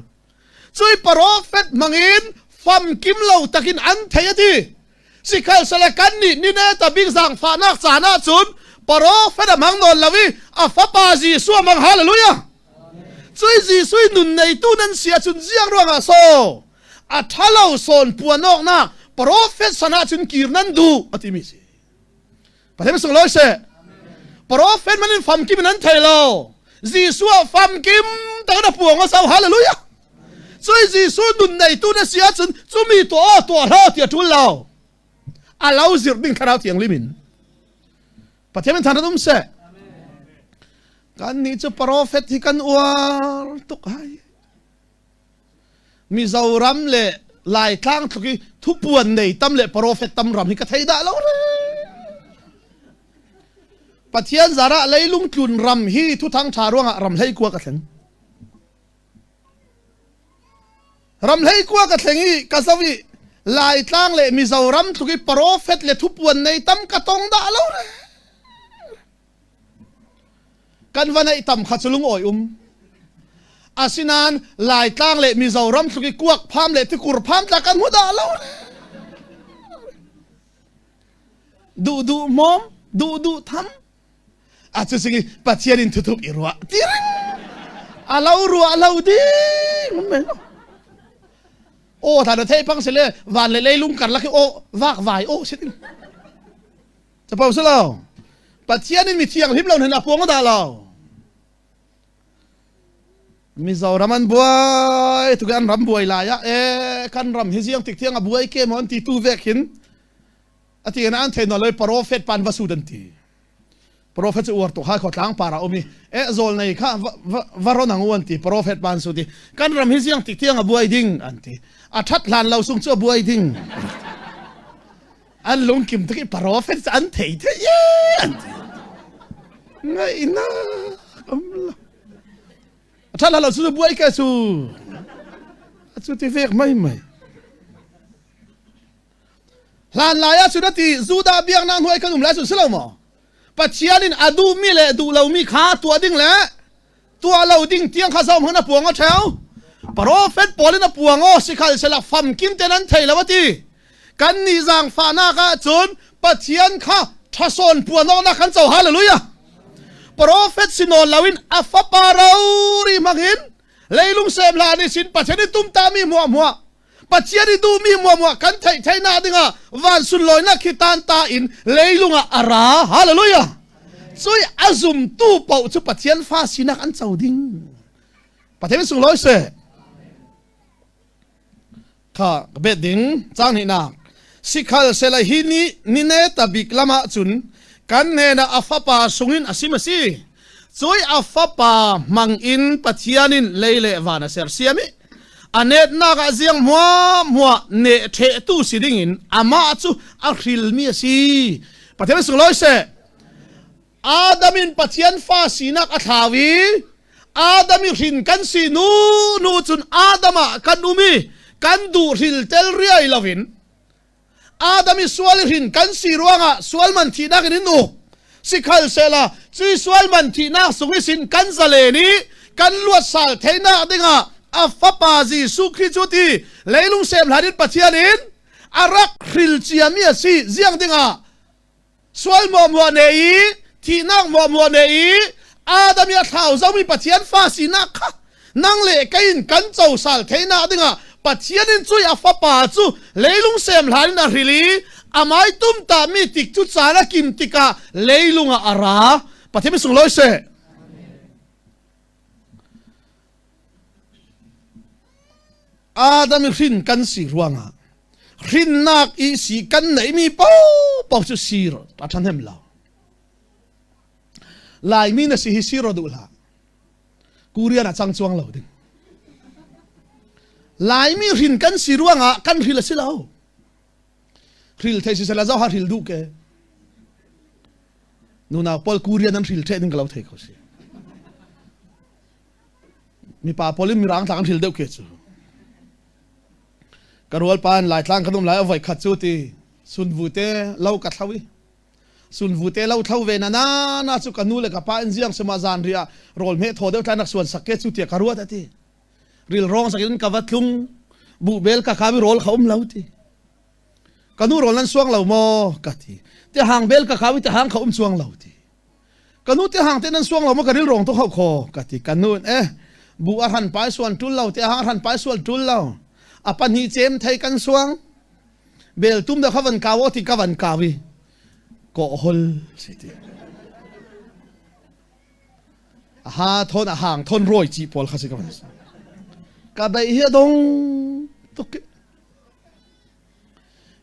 Cui profet hmangin famkim lo takin an thei a ti. Sikhalsele kan nih nine ta bik zaangfahnak caan ahcun profet a hmang nawn lo i a fapa Jesuh a hmang hallelujah. Cui Jesuh nun neitu nan si ahcun ziang ruangah so a ṭhalo sawn puanawknak profet san ahcun kir nan duh a timi si. Pathian sunglawi seh. Prophet man in famkim in an thei lo. Jesuh famkim tak na puang a sau hallelujah. Cui Jesuh nun nei tu na si ahcun cumi tuah tuah hlah ti a tul lo. A lo zirh ding thlarau thianghlim in. Pathian min than um seh. Kan nih cu prophet hi kan uar tuk hai. Mizoram le Laitlang tluk i thupuan nei tam le prophet tam ram hi ka thei dah lo re. Pathian zarah leilung tlun ram hi thuthang tha ruangah ram hlei kua ka thleng. Ram hlei kua ka thleng i ka zo i Laitlang le Mizoram tluk i prophet le thupuan nei tam ka tong dah lo re. Kan va neih tam kha cu lungawi um. Asinain Laitlang le Mizoram tluk i kuak pham le tikur pham tla kan hmu dah lo. Duh duh hmawm, duh duh tham. A cu sing i Pathian in thuthuk i ruah ti ring. A lo ruah lo ding. Aw tha na thei pang sile van le leilung karlak hi aw vak vai aw si ding. Capo si lo. Pathian in mi thianghlim lo hnen a puang dah lo. Mizoram an buai tu an ram buai lai ah e kan ram hi ziang tik thiang a buai ke mo an ti tu vek hin ati an an thei no loi prophet pan va su dan ti prophet chu uar tu ha kho tlang para umi e zol nei kha va ron ang an ti prophet pan su ti kan ram hi ziang tik thiang a buai ding an ti a that hlan lo sung chu a buai ding An lungkim tuk i prophet cu an thei thei ye an ti. Ngaihnak um lo. A ṭha lo cu buai ke cu. A cu ti vek mai mai. Hlan lai ah cun ati Judah biaknak hnuai kan um lai cu si lo maw? Pathian in a duhmi le duh lomi kha tuah ding le tuah lo ding tiang kha zoh hmanh a puang a ṭheo profet pawl in a puang aw sikhal sela famkim ten an thei lo a ti kan nih zaangfahnak ah cun Pathian kha ṭhasawn puan awknak kan co hallelujah profet sinawn loin a fapa rori hmangin leilung sem hla nih sin Pathian i tumtami hmuahhmuah Pathian i duhmi muahmuah kan theih theihnak dingah van sunlawinak khi tan ta in leilung ah a ra. Hallelujah! Cui a zumtu paoh cu Pathian fa sinak an co ding. Pathian sunglawi seh. Kha ka bet ding cang hnihnak. Sikhal sela hi ni nine tabik lamah cun kan hnenah a fapa sungin a sim a si. Cui a fapa hmang in Pathian in lei le van a sersiam i a netnak ah ziang hmuahhmuah neh ṭhehtu si dingin amah cu a hrilmi a si. Pathian sunglawi seh. Adam in Pathian fa sinak a thlau i Adam i hrin kan si nu nu cun Adam ah kan um i kan duh hril tel riai loin Adam i sual hrin kan si ruangah sual man thihnak in in uk sikhal sela cui sual man thihnak sung i sin kan zalen i kan luat sal theinak dingah a fapa Jesuh Khrih cu ti leilung sem hlan in Pathian in a rak hril ciami a si ziang dingah Sual muahmuah ne i thihnak muahmuah ne i Adam i a thlau zomi Pathian fa sinak kha nang le kei in kan cosal theinak dingah Pathian in cui a fapa cu leilung sem hlan in a hril i amai tumta mi tik cu caan a kim tikah leilung ah a ra. Pathian mi sunglawi seh. Adam i hrin kan si ruangah hrinnak i si kan neihmi paohpaoh cu sir a ṭhahnem lo. Laimi na si hi sir duh hlah. Korean ah cang cuang lo ding. Laimi hrin kan si ruangah kan hril a si lo. Hril thei si sela zoh ha hril duh ke. Nunau pawl Korean an hril ṭheh ding ka lo thei kho si. Mipa pawl in mirang tlang an hril deuh ke cu. Ka rual pa in Laitlang kan um lai a voi khat cu ti sunvu te lo ka thlo i sunvu te lo thlo ve na na na cu ka nu le ka pa in ziang sima zan ri ah rawl hme thaw deuh tlai nak suan sak ke cu tiah ka ruat ati ril rong sak in ka va tlung buh bel ka kha mi rawl kha um lo ti ka nu rawl nan suang lo maw ka ti te hang bel ka kha mi te hang kha um chuang lo ti Ka nu te hang te nan suang lo ma ka ril rong to kho kho ka ti ka nu eh bu a hran pai suan tul lo te hang hran pai sual tul lo a pahnih cem thei kan suang bel tum da kha van kaw ti ka van kawi ko hol si ti. Ha thon a hang thon rawi chi pawl kha si ka van ka bei hi a dong tuk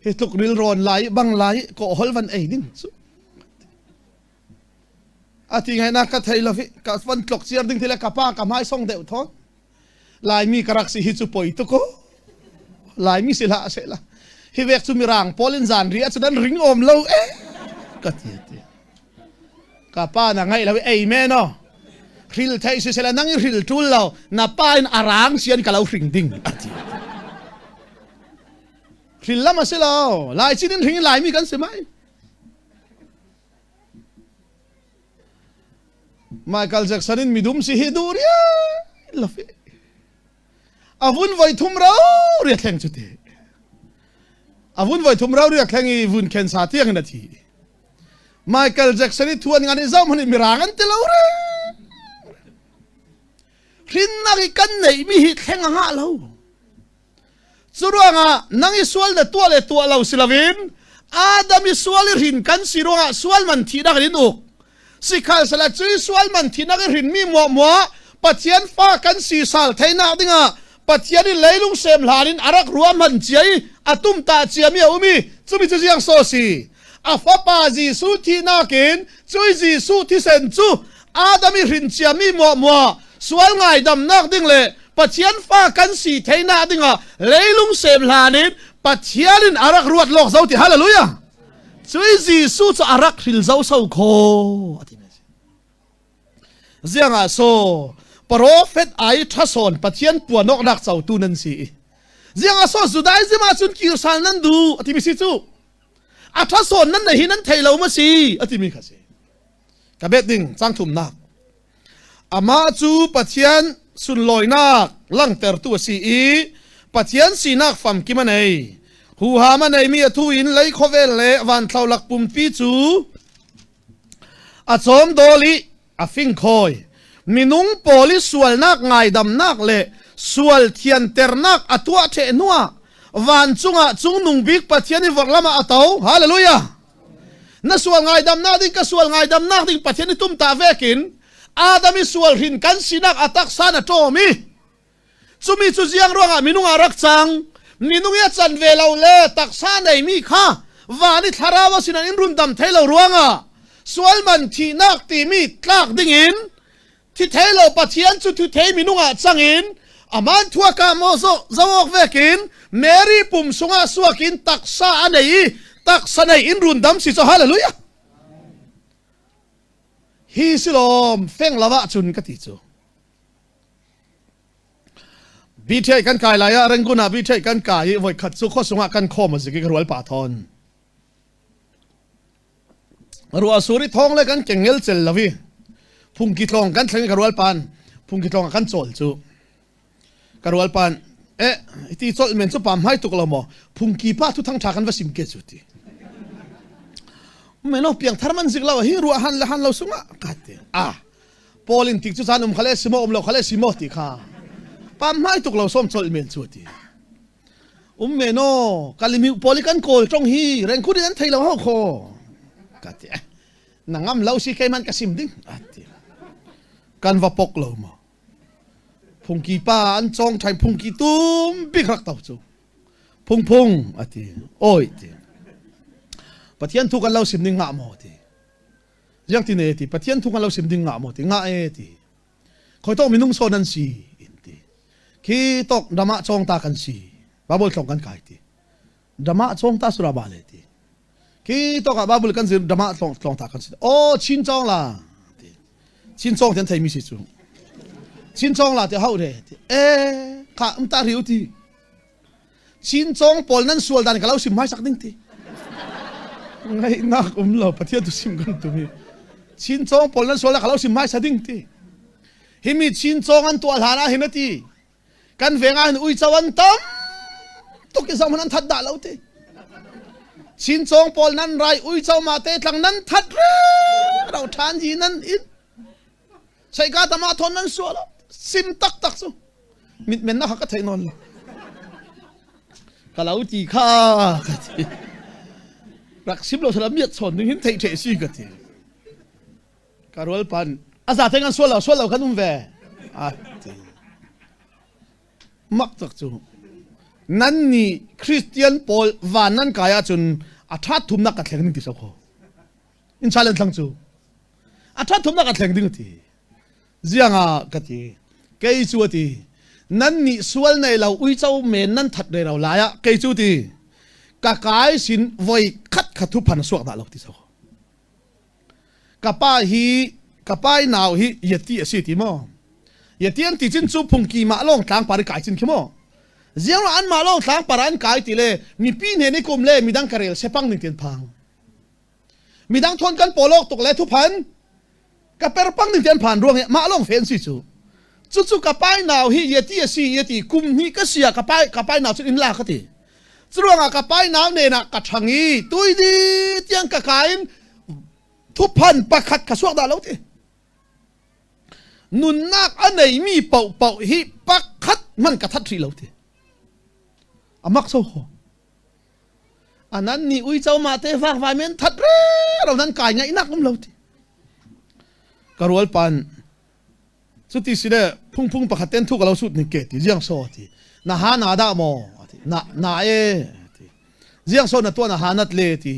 hi tluk ril rawn lai bang lai ko hol van ei ding cu a ti ngai na ka thei lo hi ka van tlok ciar ding thile ka pa ka hmai song deuh thon Laimi ka rak si hi cu poi tuk Laimi si hlah se la hi vek cu mirang pawl in zan ri a cu dan ring om lo eh ka ti ti ka pa na ngai lo ei me no hril thei si sela nang i hril tul lo na pa in arang sian ka lo hring ding ati hril lam a si lo lai chin in hring laimi kan si mai Michael Jackson in midum si hi duh riai lo fi. A vun voi thum ro ria thleng cu te. A vun voi thum ro ria thleng i vun khen sa tiang in a thi. Michael Jackson i thuan ngan i zau man i mirang an ti lo re. Hrinnak i kan neih mi hi thleng a ngah lo. Cu ruangah nang i sual na tuah le tuah lo si loin Adam i sual i hrin kan si ruangah sual man thihnak in uk. Sikhal sala cui sual man thihnak i hrinmi muahmuah Pathian fa kan si sal theinak dingah Pathian i leilung sem hlan in a rak ruahman cia i a tumtah ciami a um i cumi cu ziang so si a fapa Jesuh thihnak in cui Jesuh thisen cu Adam i hrin ciami muahmuah sual ngaidamnak ding le Pathian fa kan si theinak dingah leilung sem hlan in Pathian in a rak ruat lawk zo ti hallelujah cui Jesuh cu a rak hril zo so kho ati ziang ah so prophet ai thason Pathian puanok nak cotu nan si ziang ah so Judaism ah cun kirsal nan du ati mi si cu a thason nan nei hi nan thei lo ma si ati mi kha si ka bet ding chang thumnak Amah cu Pathian sunlawinak langhtertu a si i Pathian sinak famkim a nei. Huham a neimi a thu in lei khuavel le vanthlolak pumpi cu a cawmdawl i a fingkhawi. Minung pawl i sualnak ngaidamnak le sual thianternak a tuah ṭheh hnuah vancung ah cungnung bik Pathian i vorhlam ah a to. Hallelujah! Na sual ngaidamnak ding ka sual ngaidamnak ding Pathian i tum ta vekin Adam i sual hrin kan sinak a taksa na ṭawm i cumi cu ziang ruangah minung ah rak cang minung i a can ve lo le taksa neimi kha van i thlarau a sinan in rundam thei lo ruangah sual man thihnak timi tlak dingin thi thei lo Pathian cu thu thei minung ah cang in aman thuaka maw zo zawk vekin Mary pum sungah suakin taksa a nei i taksa nei in rundam si cho hallelujah hi silom feng lawah cun ka ti cu BTI kan kai lai ah Rangoon ah BTI kan kai i voi khat cu khuasung ah kan khawm a zik i ka rual pa thon Ruah sur i thawng le kan kengel cel lo i phungki tlawng kan thleng i ka rual pan phungki tlawng ah kan cawl cu ka rual pan eh ti colh men cu pam hai tuk lo maw phungki pa thu thang tha kan va sim ke cu ti meno piang thar man zik lo hi ruah han le han lo sungah ka ti ah Paul in tik cu caan um khale simo um lo khale simo ti kha pam hmai tuk lo som colh men cu ti Um me no kalimi pawl kan kawl tong hi rengkhut in an thei lo ho kho ka ti na ngam lo si keiman ka sim ding ati kan va pok lo ma phungki pa an chong thai phungki tum bik rak to chu phung phung ati oi ti pathian thu kan lo sim ding nga mo ti ziang ti ne ti pathian thu kan lo sim ding nga mo ti nga e ti Khoi tok minung sawn an si in ti. Khi tok dama chong ta kan si. Bible tlong kan kai ti. Dama chong ta sura ba le ti. Khi tok ah Bible kan zir dama tlong tlong ta kan si. Oh chin chong la ti. Chin chong ten thei mi si chu. Chin chong la ti hau re ti. Eh kha um ta riu ti. Chin chong pawl nan sual dan ka lo sim mai sak ding ti. Ngai nak um lo Pathian tu sim kan tu mi. Chin chong pawl nan sual ka lo sim mai sa ding ti. Hi mi chin chong an tuah hlan ah hin ati. Kan veng ah hin uico an tam tuk i zong an that dah lo ti. Chin chong pawl nan rai uico ma te tlang nan that re ro than ji nan in. Saika tama thon nan sual sim tak tak su. Mitmen na kha ka thei nawn lo. Ka lo ti kha ka ti. Rak sim lo sala miat chawn ding hin thei the si ka ti. Ka rual pan. A za te kan sual lo sual lo kan um ve. A ti. Mak tak cu. Nan nih Christian pawl van nan kai ahcun a ṭhat thumnak ka thleng ding ti so kho. In challenge thlang cu. A ṭhat thumnak ka thleng ding ti. Ziang ah ka ti. Kei cu a ti. Nan nih sual nei lo uico men nan that re lo lai ah kei cu ti. Ka kai sin voi khat kha thu phan suak dah lo ti so. Ka pa hi ka pa i nau hi yati a si ti maw? Yati an ti cin cu phungki mah lawng tlang par i kai cin khi maw? Ziang an mah lawng tlang par an kai ti le mipi hne ni kum le midang ka rel sepang ning tian phang. Midang thon kan polok tuk le thuphan ka perpang ning tian phan ruang hi mah lawng fen si cu. Cucu ka pai nau hi yati a si yati kum hnih ka sia ka pai ka pai nau cu in la ka ti. Curuangah ka pai nau nen ah ka ṭhang i tuidi tiang ka ka in thuphan pakhat ka suak dah lo ti. Nunnak a neimi paohpaoh hi pakhat hmanh ka that hrih lo ti. A mak so ho. Anan nih uico mah te vakvai men that re ro nan kai ngaihnak um lo ti. Ka rual pan Cuti si le phungphung pakhat ten thu ka lo sut ning ke ti ziang so ti na ha na dah maw ti na na e ti ziang so na tuah na ha nat le ti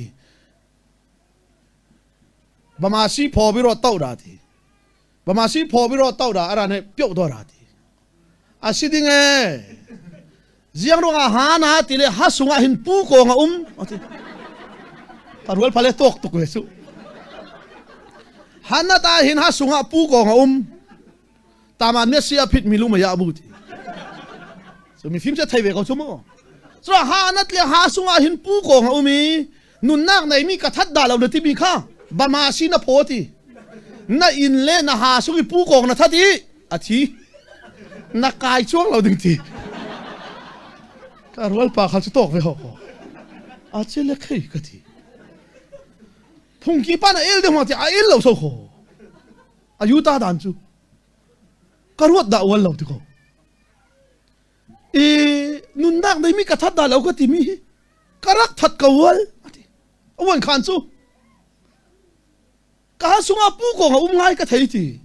bama si pho bi ro to da ti bama si pho bi ro to da ara ne pyo do ra ti a si ding e ziang ruang ah ha na ti le ha sung ah hin pu ko nga um ati parual phale tok tuk ve su hana ta hin ha sung ah pu ko nga um tama ne sia phit mi lu ma ya bu ti so mi phim che thai ve ko chu mo so ha na tle ha sung ah hin pu ko nga um i nunnak nei mi ka that da lo na ti mi kha bama si na pho ti na in le na ha sung i pu kong na that i a thi na kai chuang lo ding ti ka rual pa kha chu tok ve ho ko a che le khei ka ti phungki pa na el de ma ti a el lo so kho a yu ta dan chu ka ruat da wal lo ti ko i nunnak nei mi ka that da lo ka ti mi hi ka rak that ko wal ati awan khan chu Ka sungah pu kong a um ngai ka thei ti.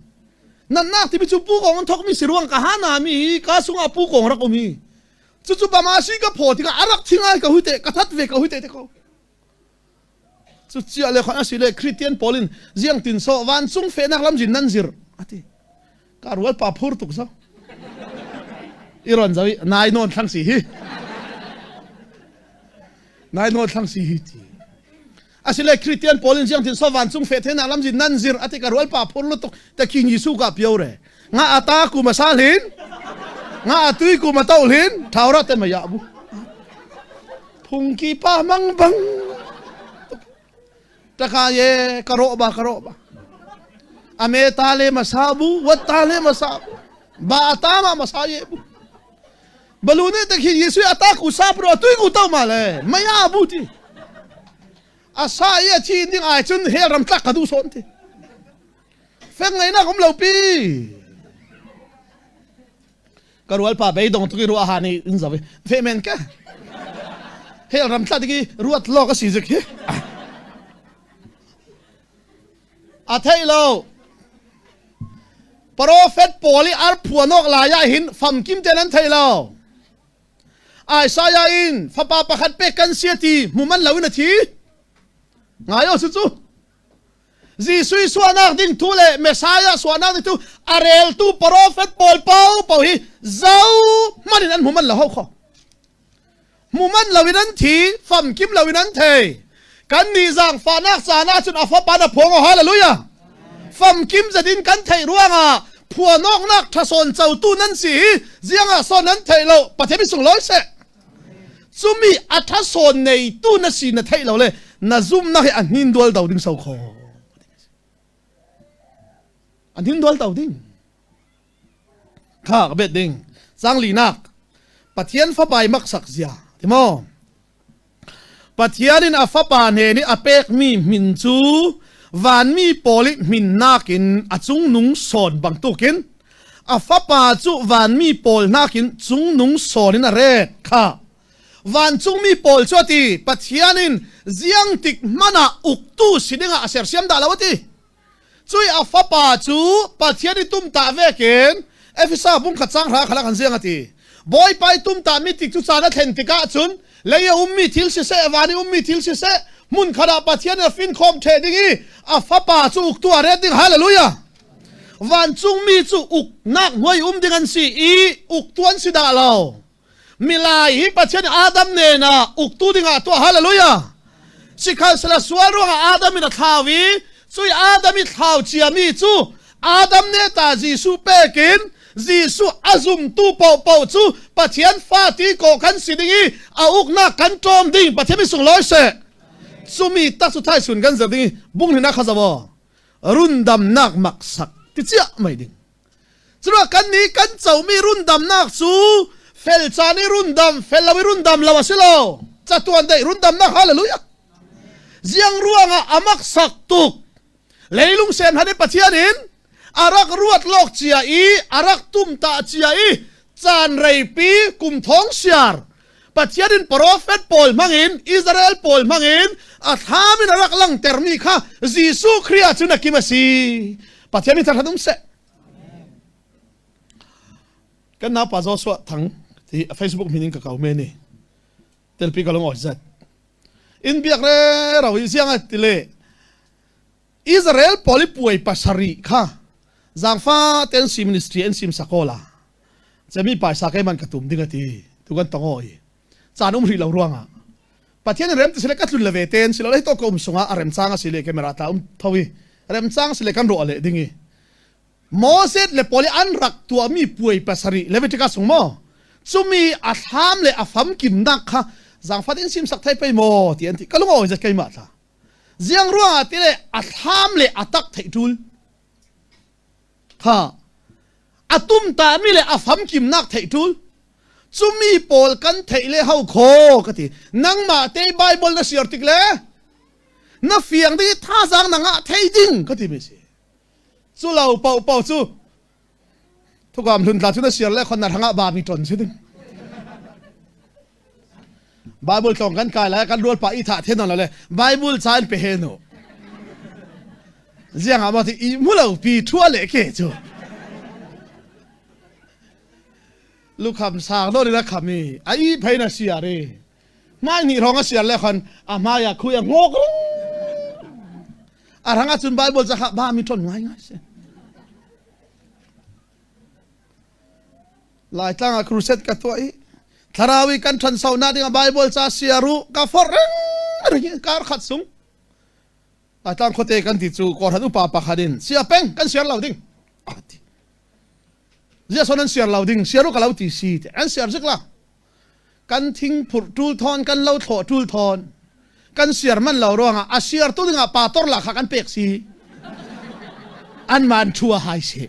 Nannak timi cu pu kong an thawkmi si ruang ka ha na mi hi ka sungah pu kong rak um hi. Cucu bama si ka phaw tikah a rak thi ngai ka hui te ka that ve ka hui te te ko. Cu cia le khon asi le Christian pawl in ziang tin so vancung fehnak lamzin nan zir ati. Ka rual pa phur tuk zo. I ron zo i nai nawn thlang si hi. Nai nawn thlang si hi ti. Asile Christian pawl in siang thin so vancung fe the na lam zin nan zir ati ka rual pa phur lutuk te king Jesu ka pio re. Nga ata ku ma sa lin. Nga atui ku ma to lin. Thau ra te ma ya bu. Phungki pa mang bang. Taka ye karo ba karo ba. Ame ta le ma sa bu wat ta le ma sa bu. Ba ata ma ma sa ye bu. Balu ne te khi Yesu ata ku sa pro tui ku to ma le. Maya bu ti. Asa ye chi ding ai chun he ram tlak ka du son ti. Feng ngai na kom lo pi. Ka rual pa bei dong tuki ruah han i in zawi. Fe men ke. Hel ram tla tiki ruat lo ka si zik hi. A thei lo. Prophet pawl i ar phuanok lai ah hin famkim ten an thei lo. Isaiah in fapa pakhat pek kan sia ti hmuman lo in a thi. Ngai o su cu. Jesuh i suahnak ding thu le Messiah suahnak ding thu a reltu prophet pawl pau pau hi zo hman in an hmu man lo ho kho. Hmu man lo in an thi, famkim lo in an thei. Kan nih zaangfahnak caan ah cun a fapa na phuang hallelujah. Famkim zat in kan theih ruangah phuanawknak ṭhasawn cotu nan si hi ziangah sawn nan theih lo Pathian mi sunglawi seh. Cumi a ṭhasawn neitu na si na theih lo le na zumnak hi a hnin dual do ding so kho. A hnin dual do ding. Kha ka bet ding. Cang linak. Pathian fapa i maksak zia. Ti maw? Pathian in a fapa hnen i a pekmi min cu vanmi pawl i hminnak in a cungnung sawn bantukin a fapa cu vanmi pawl nakin cungnung sawn in a ret kha vancungmi pawl cu a ti Pathian in ziang tik hmanh ah uktu si dingah a sersiam dah lo a ti. Cui a fapa cu Pathian i tumtah vekin Efesa bung khat cang hra khala kan ziang ati. Bawipa i tumtah mi tik cu caan a thlen tikah cun lei a ummi thil siseh van i ummi thil siseh hmun khat ah Pathian a finkhawm ṭheh ding i a fapa cu uktu a ret ding. Hallelujah! Vancungmi cu uknak hnuai um ding an si i uktu an si dah lo. Milai hi Pathian Adam nen ah uktu dingah tuah hallelujah. Sikhalsela sual ruangah Adam in a thlau i cui Adam i thlau ciami cu Adam ne ta Jesuh pekin Jesuh a zumtu paohpaoh cu Pathian fa ti ko kan si ding i a uknak kan ṭawm ding Pathian mi sunglawi seh. Cumi tak cu thai sun kan zer ding i bung hna kha zawo rundamnak maksak ti chiah mai ding. Curuah kan nih kan comi rundamnak cu fel caan i rundam, fel lo i rundam lo a si lo. Catuan deih rundamnak hallelujah. Ziang ruangah a maksak tuk. Leilung sen han i Pathian in a rak ruat lawk cia i a rak tumtah cia i caan reipi kum thong siar Pathian in profet pawl hmangin Israel pawl hmangin a thlam in a rak langtermi kha Jesuh Khrih ah cun a kim a si. Pathian min thangṭhat um seh. Kan naupa Joshua Thang ti Facebook min in ka kau me ni. Telpi ka lung zat. In biak re ro i siang ti le Israel pawl i puai pasarih kha zaangfa ten si ministry an sim sakola cemi paisa ke man ka tum ding ati tu kan tongo i caan um ri lo ruangah Pathian rem ti sile ka tlun le ve ten silo le to ka um sungah a rem chang a si le camera ta um thawi rem chang sile kan ro le ding i Moses le Paul an rak tuahmi puai pasarih Leviticus sung maw cumi a thlam le a famkimnak kha zaangfat in sim sak thai pei maw ti an ti ka lung awi zat keimah tla ziang ruangah ti le a thlam le a tak theih ṭul kha a tum tami le a famkimnak theih ṭul cumi pawl kan theih le ho kho ka ti nangmah te Bible na siar tik le na fiang ding thazaang na ngah thei ding ka ti mi si cu lo pau pau cu thukam hlun tla cu na siar le khon na rangah ba mi ton si ding Bible tlawng kan kai lai kan rual pa i tha the non le Bible ca in pe he no ziang ah ma ti i mu lo pi thua le ke chu lukham sang do ri la khami a i phei na sia re mai ni rong a siar le khan a hmai a khui a ngok ring a rang ah cun Bible ca kha ba mi ton ngai ngai se Laitlang ah crusade ka tuah i thlarau i kan ṭhansonak dingah Bible ca siaru ka forh ring ring kar khat sung Laitlang khuate kan ti cu kawhran upa pakhat in sia peng kan siar lo ding ati zia son an siar lo ding siaru ka lo ti si te an siar zik la Kan thingphurh ṭul thawn, kan lothlawh ṭul thawn, kan siar man lo ruangah a siartu dingah pastor la kha kan pek si. An man ṭhu a hai si.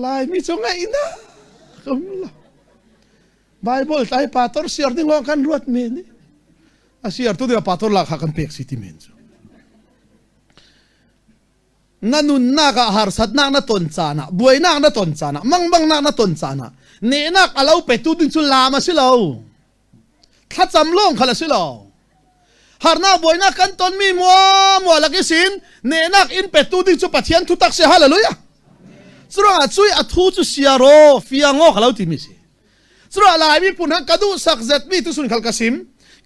Laimi cu ngaihnak um lo. Bible tlai pastor siar ding lawng kan ruat men i a siartu dingah pastor la kha kan pek si ti men cu. Na nunnak ah harsatnak na ton caan ah, buainak na ton caan ah, mangbangnak na ton caan ah, nehnak a lo petu ding cu laam a si lo. Thlacam lawng khal a si lo. Harnak buainak kan tonmi mua mua lak i sin nehnak in petu ding cu Pathian thutak si hallelujah. Curuangah cui a thu cu siaro fiango ka lo timi si. Curuah Laimi phun han ka duh sak zetmi tu sun khal ka sim.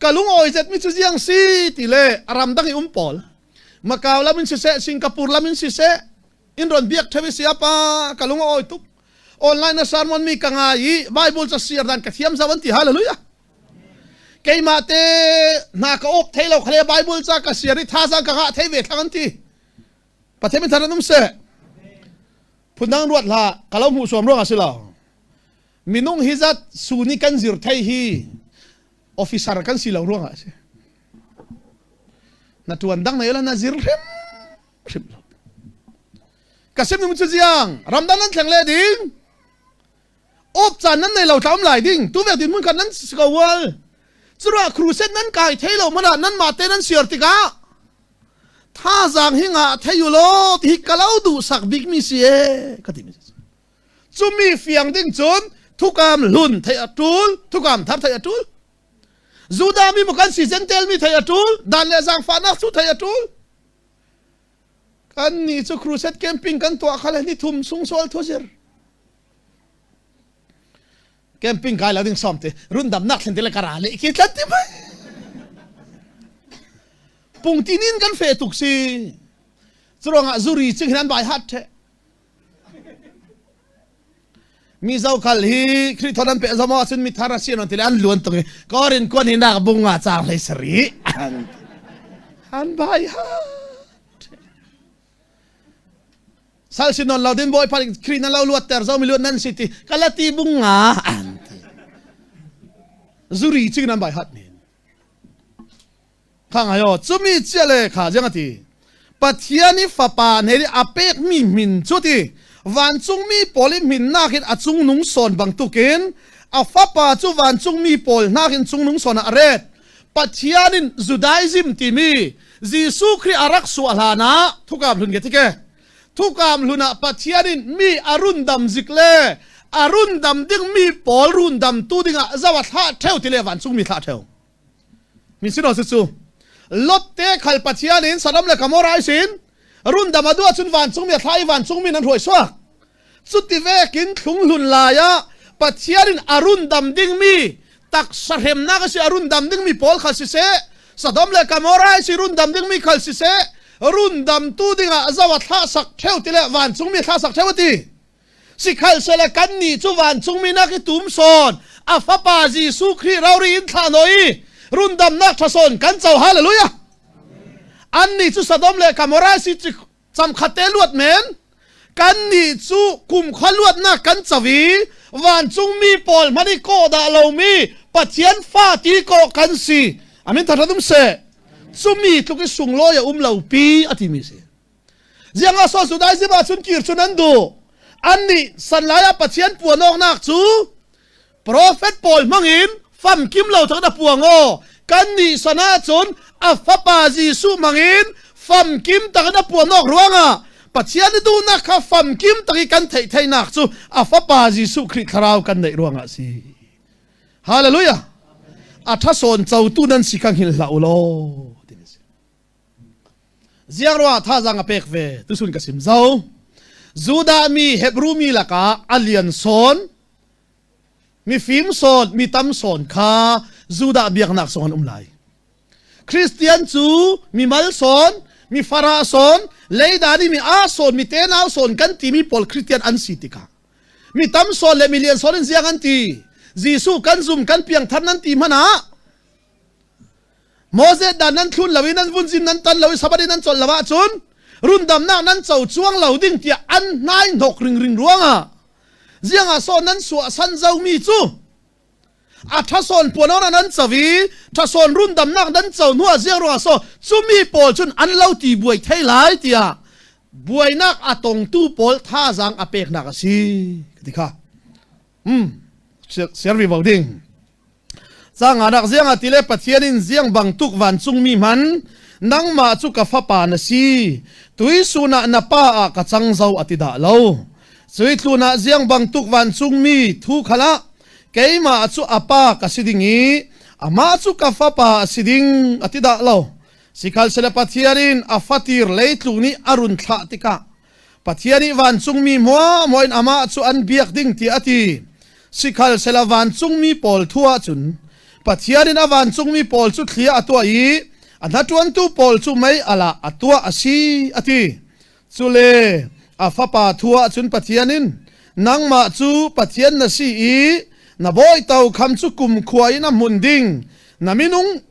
Ka lung awi zetmi cu ziang si ti le ramdang i um pawl. Macau lam in siseh, Singapore lam in siseh, in ron biak ṭheu i siapa ka lung a awi tuk. Online na sermon mi ka ngai i Bible ca siar dan ka thiam zau an ti hallelujah. Keimah te hna ka op thei lo khale Bible ca ka siar i thazaang ka ngah thei ve thlang an ti. Pathian min thar an um seh. Phundang ruat hlah ka lo hmuh suam ruang a si lo. Minung hi zat suni kan zir thei hi officer kan si lo ruangah a si. Na tuan dang na na zir hrim hrim lo. Ka sim ning cu ziang ramdang nan thleng le ding. Op caan nan nei lo tla um lai ding. Tu vek din mun khat nan si ko wal. Curuah crusade nan kai thei lo mana nan mah te nan siar tikah thazaang hi nga thei u law ti hi ka lo duh sak bik mi si e ka ti mi si. Cumi fiang ding cun thukam hlun thei a tul, thukam thar thei a tul. Judah mi mu kan si Gentile mi thei a tul, dan le zaangfahnak cu thei a tul. Kan nih cu crusade camping kan tuah kha le ni thum sung sual thu zir. Camping kai lo ding som te rundam nak thlen te le kara le ki tlat ti mai. Pungtin in kan fe tuk si. Curuangah zuri ching hin an bai hat the. Mi zokhal hi Khrih thon an pe zamo ahcun mi thar a si non tile an luan tung i korin kuan hi nak bunga cang hlei sari an an bai hat. Sal sin non lo din bawi pa Khrih na lo luat ter zo mi luat nan si ti kalati bunga an ti. Zuri ching nan bai hat nin. Kha ngai aw, cumi cia le kha ziang a ti. Pathian i fapa ne nih a pekmi min cu ti vancungmi pawl i min nakin a cungnung sawn bantukin a fapa cu vancungmi pawl nakin cungnung sawn ah a ret. Pathian in Judaism timi Jesuh Khrih a rak suah hlan ah thukam hlun ke tike thukam hlun ah Pathian in mi a rundam zik le a rundam dingmi pawl rundam tu dingah zawa thlah theu ti le vancungmi thlah theu. Mi sino si cu Lot te khal Pathian in Sodom le Gomorrah sin rundam a duh ahcun vancungmi a thlah i vancungmi nan hruai suak. Cuti vekin thlunghlun lai ah Pathian in a rundam dingmi taksa hremnak a si a rundam dingmi pawl khal siseh Sodom le Gomorrah si rundam dingmi khal siseh rundamtu dingah zo a thlah sak theu ti le vancungmi a thlah sak theu a ti. Sikhalsele kannih cu vancungmi nak i tum sawn a fapa Jesuh Khrih rori in thlah noi rundamnak ṭha sawn kan co hallelujah annih cu Sodom le Gomorrah si camkhat te luat men kannih cu kumkhua luatnak kan co i vancungmi pawl hmanh i kawh dah lomi Pathian fa ti kawh kan si amin thatha dum seh cumi tluk i sunglawi a um lo pi a timi si Ziang ah so Judaism ah cun kir cun an duh. Annih sanlai ah Pathian puan awknak cu profet pawl hmangin famkim lo thak a puang aw. Kannih san ah cun a fapa Jesuh hmangin famkim takin a puan awk ruangah Pathian i duhnak kha famkim tak i kan theih theihnak cu a fapa Jesuh Khrih thlarau kan neih ruangah a si. Hallelujah! A ṭhasawn cotu nan si kha hngilh hlah u law. Ziang ruah thazaang a pek ve tusun ka sim zo. Judah mi Hebrew mi lakah a lian sawn, mi fim sawn, mi tam sawn kha Judah biaknak song an um lai. Christian cu mi mal sawn, mi farah sawn, leidani mi a sawn, mi tenau sawn kan timi pawl Christian an si tikah mi tam sawn le mi lian sawn in ziang an ti. Jesuh kan zum kan piangthar nan ti hmanh ah Moses dan nan thlun lo i nan vun zin nan tan lo i Sabbath in nan colh lo ahcun rundamnak nan co cuang lo ding tiah an hnai hnok ringring ruangah ziang ah saw nan suah san zomi cu a ṭhasawn puan nan co i ṭhasawn rundamnak nan co hnu ah ziang ruangah saw cumi pawl cun an lo ti buai thei lai tiah buainak a tongtu pawl thazaang a peknak a si ti kha Servi vo ding. Canganak ziang ah tile Pathian in ziang bangtuk vancungmi hman nangmah cu ka fapa na si tuisun ah na pa ah ka cang zo a ti dah lo. Cui tlun ah ziang bangtuk vancungmi thu khal ah keimah cu a pa ka si ding i amah cu ka fapa a si ding a ti dah lo. Sikhal sele Pathian in a fatir leitlung nih a run thlah tikah Pathian nih vancungmi hmuahhmuah in amah cu an biak ding tiah a ti. Sikhal sela vancungmi pawl thu ahcun Pathian in a vancungmi pawl cu thli ah a tuah i a hnaṭuantu pawl cu mei al ah a tuah a si a ti. Cule a fapa thu ahcun Pathian in nangmah cu Pathian na si i na bawi tokham cu kumkhua in a hmun ding na minung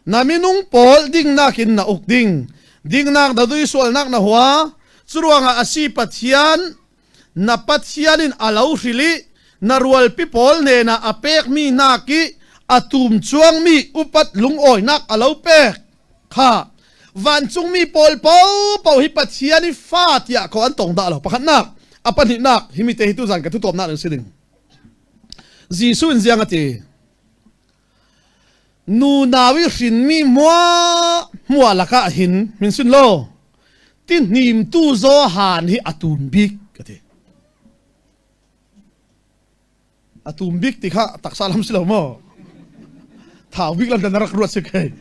Na minung pawl dingnak in na uk ding. Dingnak na dui sualnak na hua. Curuangah a si Pathian na Pathian in a lo hril i na rualpi pawl nen ah a pekmi hna ki a tum cuangmi upat lungawinak a lo pek kha vancungmi pawl paohpaoh hi Pathian i fa tiah ko an tong dah lo pakhatnak a pahnihnak himi te hi tuzan ka thutawmnak an si ding Jesuh in ziang a ti Nunau i hrinmi hmuahhmuah lakah hin min sin law tihnimtu Johan hi a tum bik ka ti. A tum bik ti kha taksa lam si lo maw? Thau bik lam na rak ruat si kai.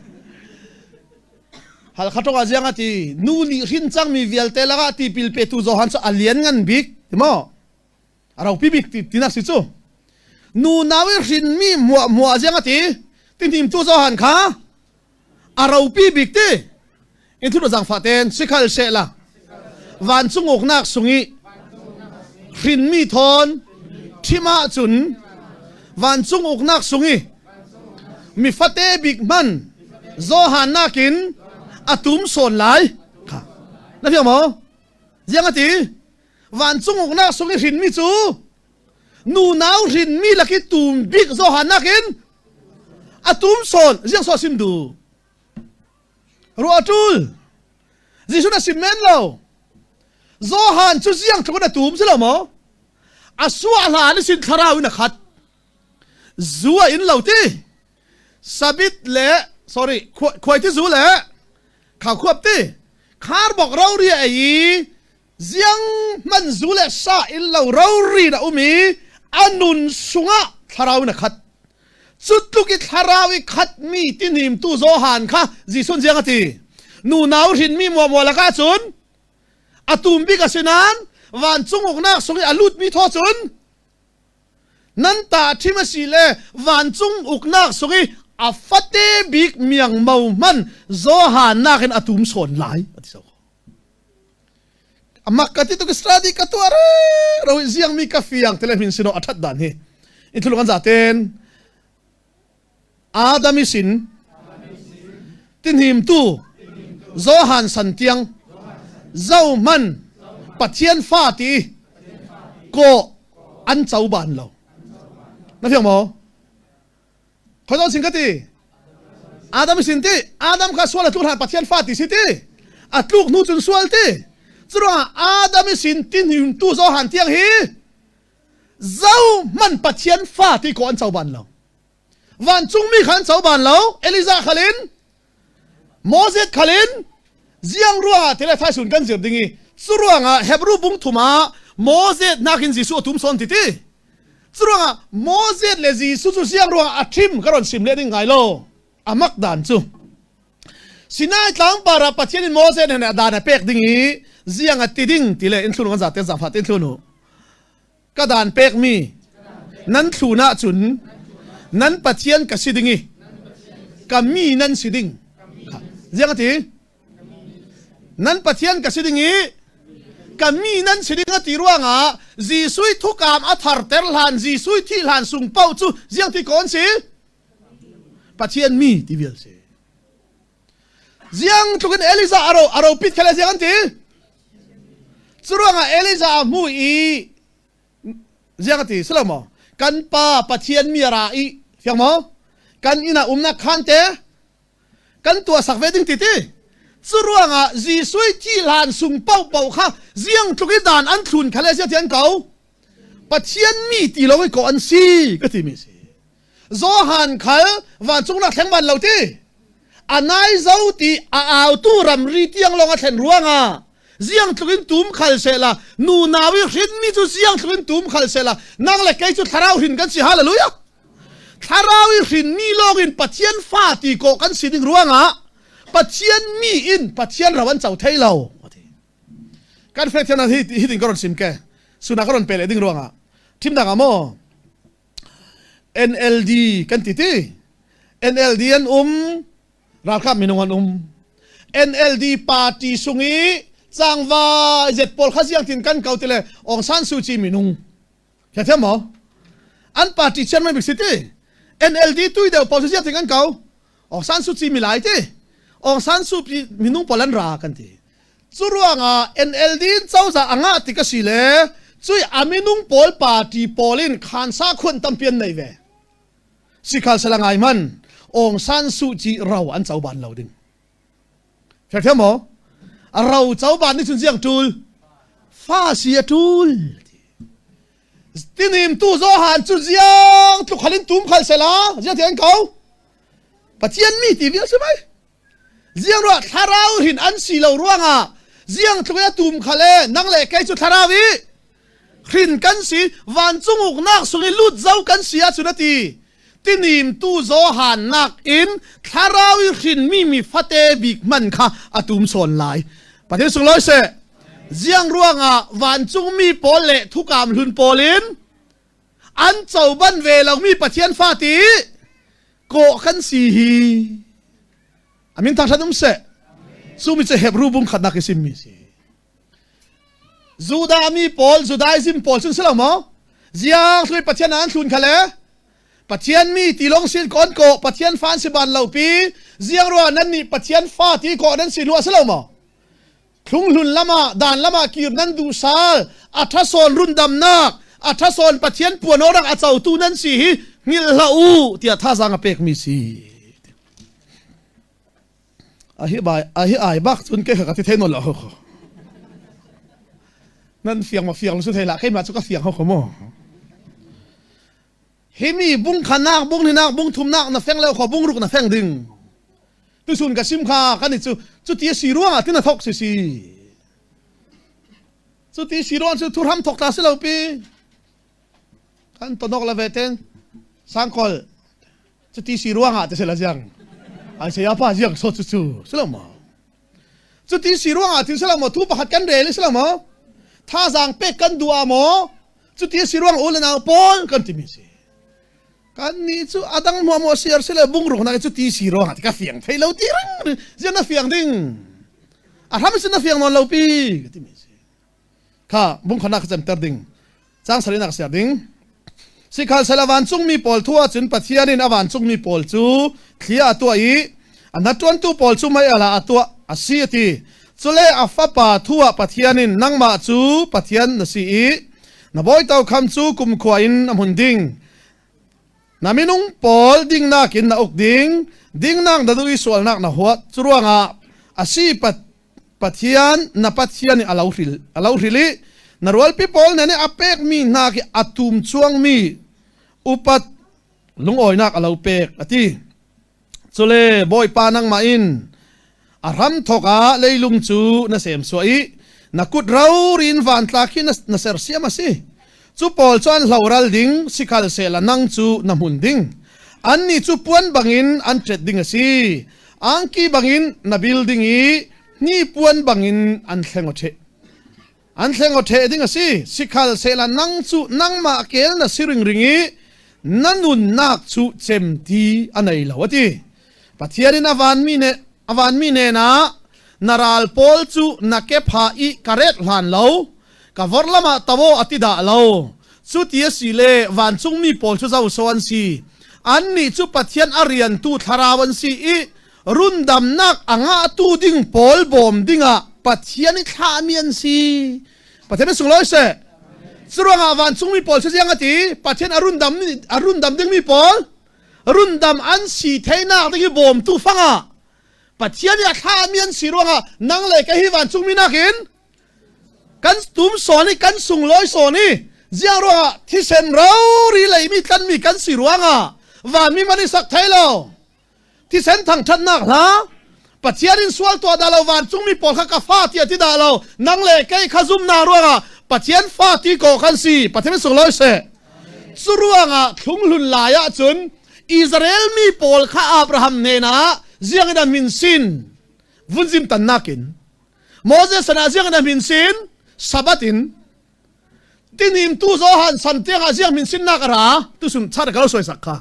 Halkha ṭong ah ziang a ti nu nih hrin cangmi vialte lakah tipil petu Johan cu a lianngan bik ti maw? A ropi bik ti tinak si cu. Nu nau i hrinmi muah muah ziang a ti tinimtu Johan kha a ropi bik ti. In thut zangfah ten sikhal she la vancung uknak sung i hrinmi thawn thim ahcun vancung uknak sung i mi fate bik hman Johan nakin a tum sawn lai kha na fiang maw ziang a ti vancung uknak sung i hrinmi cu nu nau hrinmi laki tum bik Johan nakin a tum sawn ziang so sim du Ruah a ṭul. Jesuh na sim men lo. Johan cu ziang tluk in a tum si lo maw? A suah hlan i sin thlarau in a khat. Zu a in lo ti. Sabit le sorry khuai ti zu le khau khuap ti. Khar bok rori a ei i ziang hman zu le sa in lo rori na um i a nun sungah thlarau in a khat. Cu tluk i thlarau i khatmi tinimtu Johan kha Jesuh ziang a ti. Nunau hrinmi muamua lakah cun a tum bik a si nain vancung uknak sung i a lutmi thaw cun nan ta ṭhim a si le vancung uknak sung i a fate bik miangmo hman Johan nakin a tum sawn lai a ti so. Amak ka ti tuk study ka tuah re ro ziang mi ka fiang tele min sino athat dan hi in thulung an zaten Adam sin tinhim tu Johan san tiang zo man Pathian fa ti ko an cho ban lo na fiang mo Khoi sin ka ti? Adam sin ti. Adam kha sual a tluk hlan Pathian fa ti si ti. A tluk hnu cun sual ti. Curuangah Adam sin tin tu Johan tiang hi zo man Pathian fa ti ko an co ban lo. Vancungmi kha an co ban lo. Elijah khalin Moses khalin ziang ruangah tile thaisun kan zir ding i cu ruangah Hebrew bung thum ah Moses nakin Jesuh a tum sawn ti ti. Cu ruangah Moses le Jesuh cu ziang ruangah a ṭhim ka ron sim le ding ngai lo. A mak dan cu Sinai tlangpar ah Pathian in Moses nih a dan a pek ding i ziang a ti ding ti le in thlun kan zaten zangfah te thlun u. Ka dan pekmi nan thlun ahcun nan Pathian ka si ding i ka mi nan si ding. Ziang a ti? Nan Pathian ka si ding i ka mi nan si ding a ti ruangah Jesuh thukam a tharter hlan Jesuh thih hlan sung paoh cu ziang ti ko an si? Pathian mi ti vial si. Ziang tluk in Elijah aro aro pit khale ziang an ti? Cu ruangah Elijah a hmu i ziang a ti si lo maw? Kan pa Pathian mi a ra i fiang maw? Kan inn ah umnak khan te kan tuahsak ve ding ti ti cu ruangah Jesuh thi hlan sung paohpaoh kha ziang tluk i dan an thlun kha le zia ti an ko Pathian mi ti lo i ko an si ka ti mi si Johan khal vancung nak thleng ban lo ti anai zo ti a autu ramri tiang long a thlen ruangah ziang tluk in tum khal se la nu nau i hrin mi cu ziang tluk in tum khal se la nang le kei cu thlarau hrin kan si hallelujah Thlarau i hrinmi lawngin Pathian fa ti kawh kan si ding ruangah Pathian mi in Pathian ro an co thei lo. Kan fe thiam hi hi ding ka ron sim ke. Suna ka ron pe le ding ruangah. Thim dang ah maw? NLD kan ti ti. NLD an um, ralkap minung an um. NLD party sung i cangva zet pawl kha ziang tin kan ko ti le Aung San Suu Kyi minung Thiam maw? An party chairman bik si ti. NLD tui deuh pawl ziat an ko. Aung San Suu Kyi milai ti. Aung San Suu Kyi minung pawl an ra kan ti. Cu ruangah NLD in cozah a ngah ti ka si le cui a minung pawl party pawl in khansa khuan tampi an nei ve. Sikhal sala ngai man Aung San Suu Kyi ro an co ban lo ding. Thiam maw? A ro co ban nih cun ziang ṭul? Fa si a ṭul. Tinim tu Johan cu ziang tluk khal in tum khal sela ziang ti an ko? Pathian mi ti vial si mai. Ziang ruah thlarau hin an si lo ruangah ziang tluk in a tum khal e nang le kei cu thlarau i hrin kan si vancung uknak sung i lut zo kan si ahcun a ti. Tinim tu Johan nakin thlarau i hrinmi mi fate bik man kha a tum sawn lai. Pathian sunglawi seh. Ziang ruangah vancungmi pawl le thukam hlun pawl in an coban ve lomi Pathian fa ti kawh kan si hi. Amin thangṭhat um seh. Cu mi cu Hebrew bung khatnak i simmi si. Judah mi pawl, Judaism pawl cun si lo maw? Ziang thlui Pathian an thlun kha le Pathian mi ti long sin kon ko Pathian fa an si ban lo pi ziang rua nan nih Pathian fa ti ko nan si hnu a si lo maw? Thlunghlun lama dan lama kir nan duh sal a thasawn rundamnak a thasawn Pathian puan orak a cotu nan si hi hngilh hlah u tiah thazang a pek mi si. A hi bai a hi ai bak cun ke ka ti thei non lo ho kho. Nan fiang ma fiang su thei la keimah cu ka fiang ho kho mo. Hi mi bung khanak bung hinak bung thumnak na feng lo kho bung ruk na feng ding. Tusun ka sim kha kan i cu cuti si ruangah tin a thok si si. Cuti si ruang cu thuram thok ta si lo pi. Kan tonok la ve ten sangkol cuti si ruangah te se la ziang. Ai saya pa ziang so cu cu si lo ma. Cuti si ruangah tin si lo maw thu pakhat kan rel si lo maw? Thazaang pek kan duh ah maw? Cuti si ruang u le nau pawl kan timi si. Kan nih cu adang hmuah maw siar si le bungruk nak cu ti si ruangah ti ka fiang thei lo ti ring zian na fiang ding. A hram sin na fiang nawn lo pi ka timi si. Kha bungkhanak ka cemter ding. Cang sarinak siar ding. Sikhalsel a vancungmi pawl thu ahcun Pathian in a vancungmi pawl cu thli a tuah i a hnaṭuantu pawl cu mei al ah a tuah a si a ti. Cule a fapa thu ah Pathian in nangmah cu Pathian na si i na bawi tokham cu kumkhua in a hmun ding. Na minung pawl dingnak in na uk ding, dingnak na duh i sualnak na huat. Curuangah a si Pathian na Pathian i a lo hril a lo hril i na rualpi pawl nih a pekmi hna khi a tum chuangmi upat lungawinak a lo pek a ti. Cule Bawipa nangmah in a hramthawk ah leilung cu na semsuah i na kut rori in vantla khi na sersiam a si. Cu pawl cu an hloral ding, sikhal sehla nang cu na hmun ding. Annih cu puan bangin an ṭet ding a si. Angki bangin na bil ding i hnipuan bangin an thleng aw ṭheh. An thleng aw ṭheh ding a si. Sikhal sehla nang cu nangmah kel na si ringring i na nunnak cu cemti a nei lo a ti. Pathian in a vanmi ne a vanmi nen ah na ral pawl cu na kepha i ka ret hlan lo ka vor lamah tawo a ti dah lo cu ti a si le vancungmi pawl cu zoso an si annih cu Pathian a riantu thlarau an si i rundamnak a ngahtu ding pawl bawm dingah Pathian i thlahmi an si Pathian sunglawi seh curuangah vancungmi pawl cu ziang a ti Pathian a rundam a rundam dingmi pawl rundam an si theinak ding i bawmtu fangah Pathian i a thlahmi an si ruangah nang le kei hi vancungmi nakin kan tum sawn i kan sunglawi sawn i ziang ruangah thisen rori leimi tlanmi kan si ruangah vanmi man i sak thei lo thisen thangṭhatnak hla Pathian in sual tuah dah lo vancungmi pawl kha ka fa tiah ti dah lo nang le kei kha zumnak ruangah Pathian fa ti ko kan si Pathian sunglawi seh cu ruangah thlunghlun lai ahcun Israel mi pawl kha Abraham hnenah ziang in a min sin vunzim tannak in Moses sanah ziang in a min sin Sabbath in tinim tu Johan san tiangah ziang min sinnak a ra tu sun char ka lo suai sak kha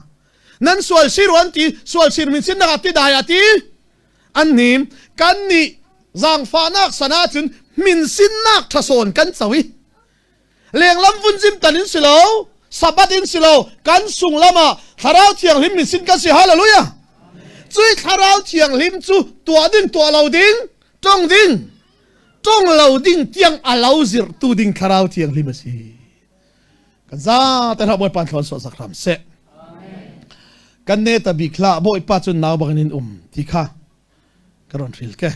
nan sual sir an ti sual sir min sinnak a ti dai a ti an nim kan nih zaangfahnak sana cun min sinnak thasawn kan co i lenglam vun zim tan in si lo sabat in si lo kan sung lama thlarau thianghlim min sin kan si hallelujah cui thlarau thianghlim cu tuah ding tuah lo ding tong ding tong lo ding tiang a lo zirhtu ding thlarau thianghlim a si kan za te hlah bawipa thlawn suah sak hram seh kan ne ta bik hlah bawipa cun nau bangin in um ti kha ka ron hril ke.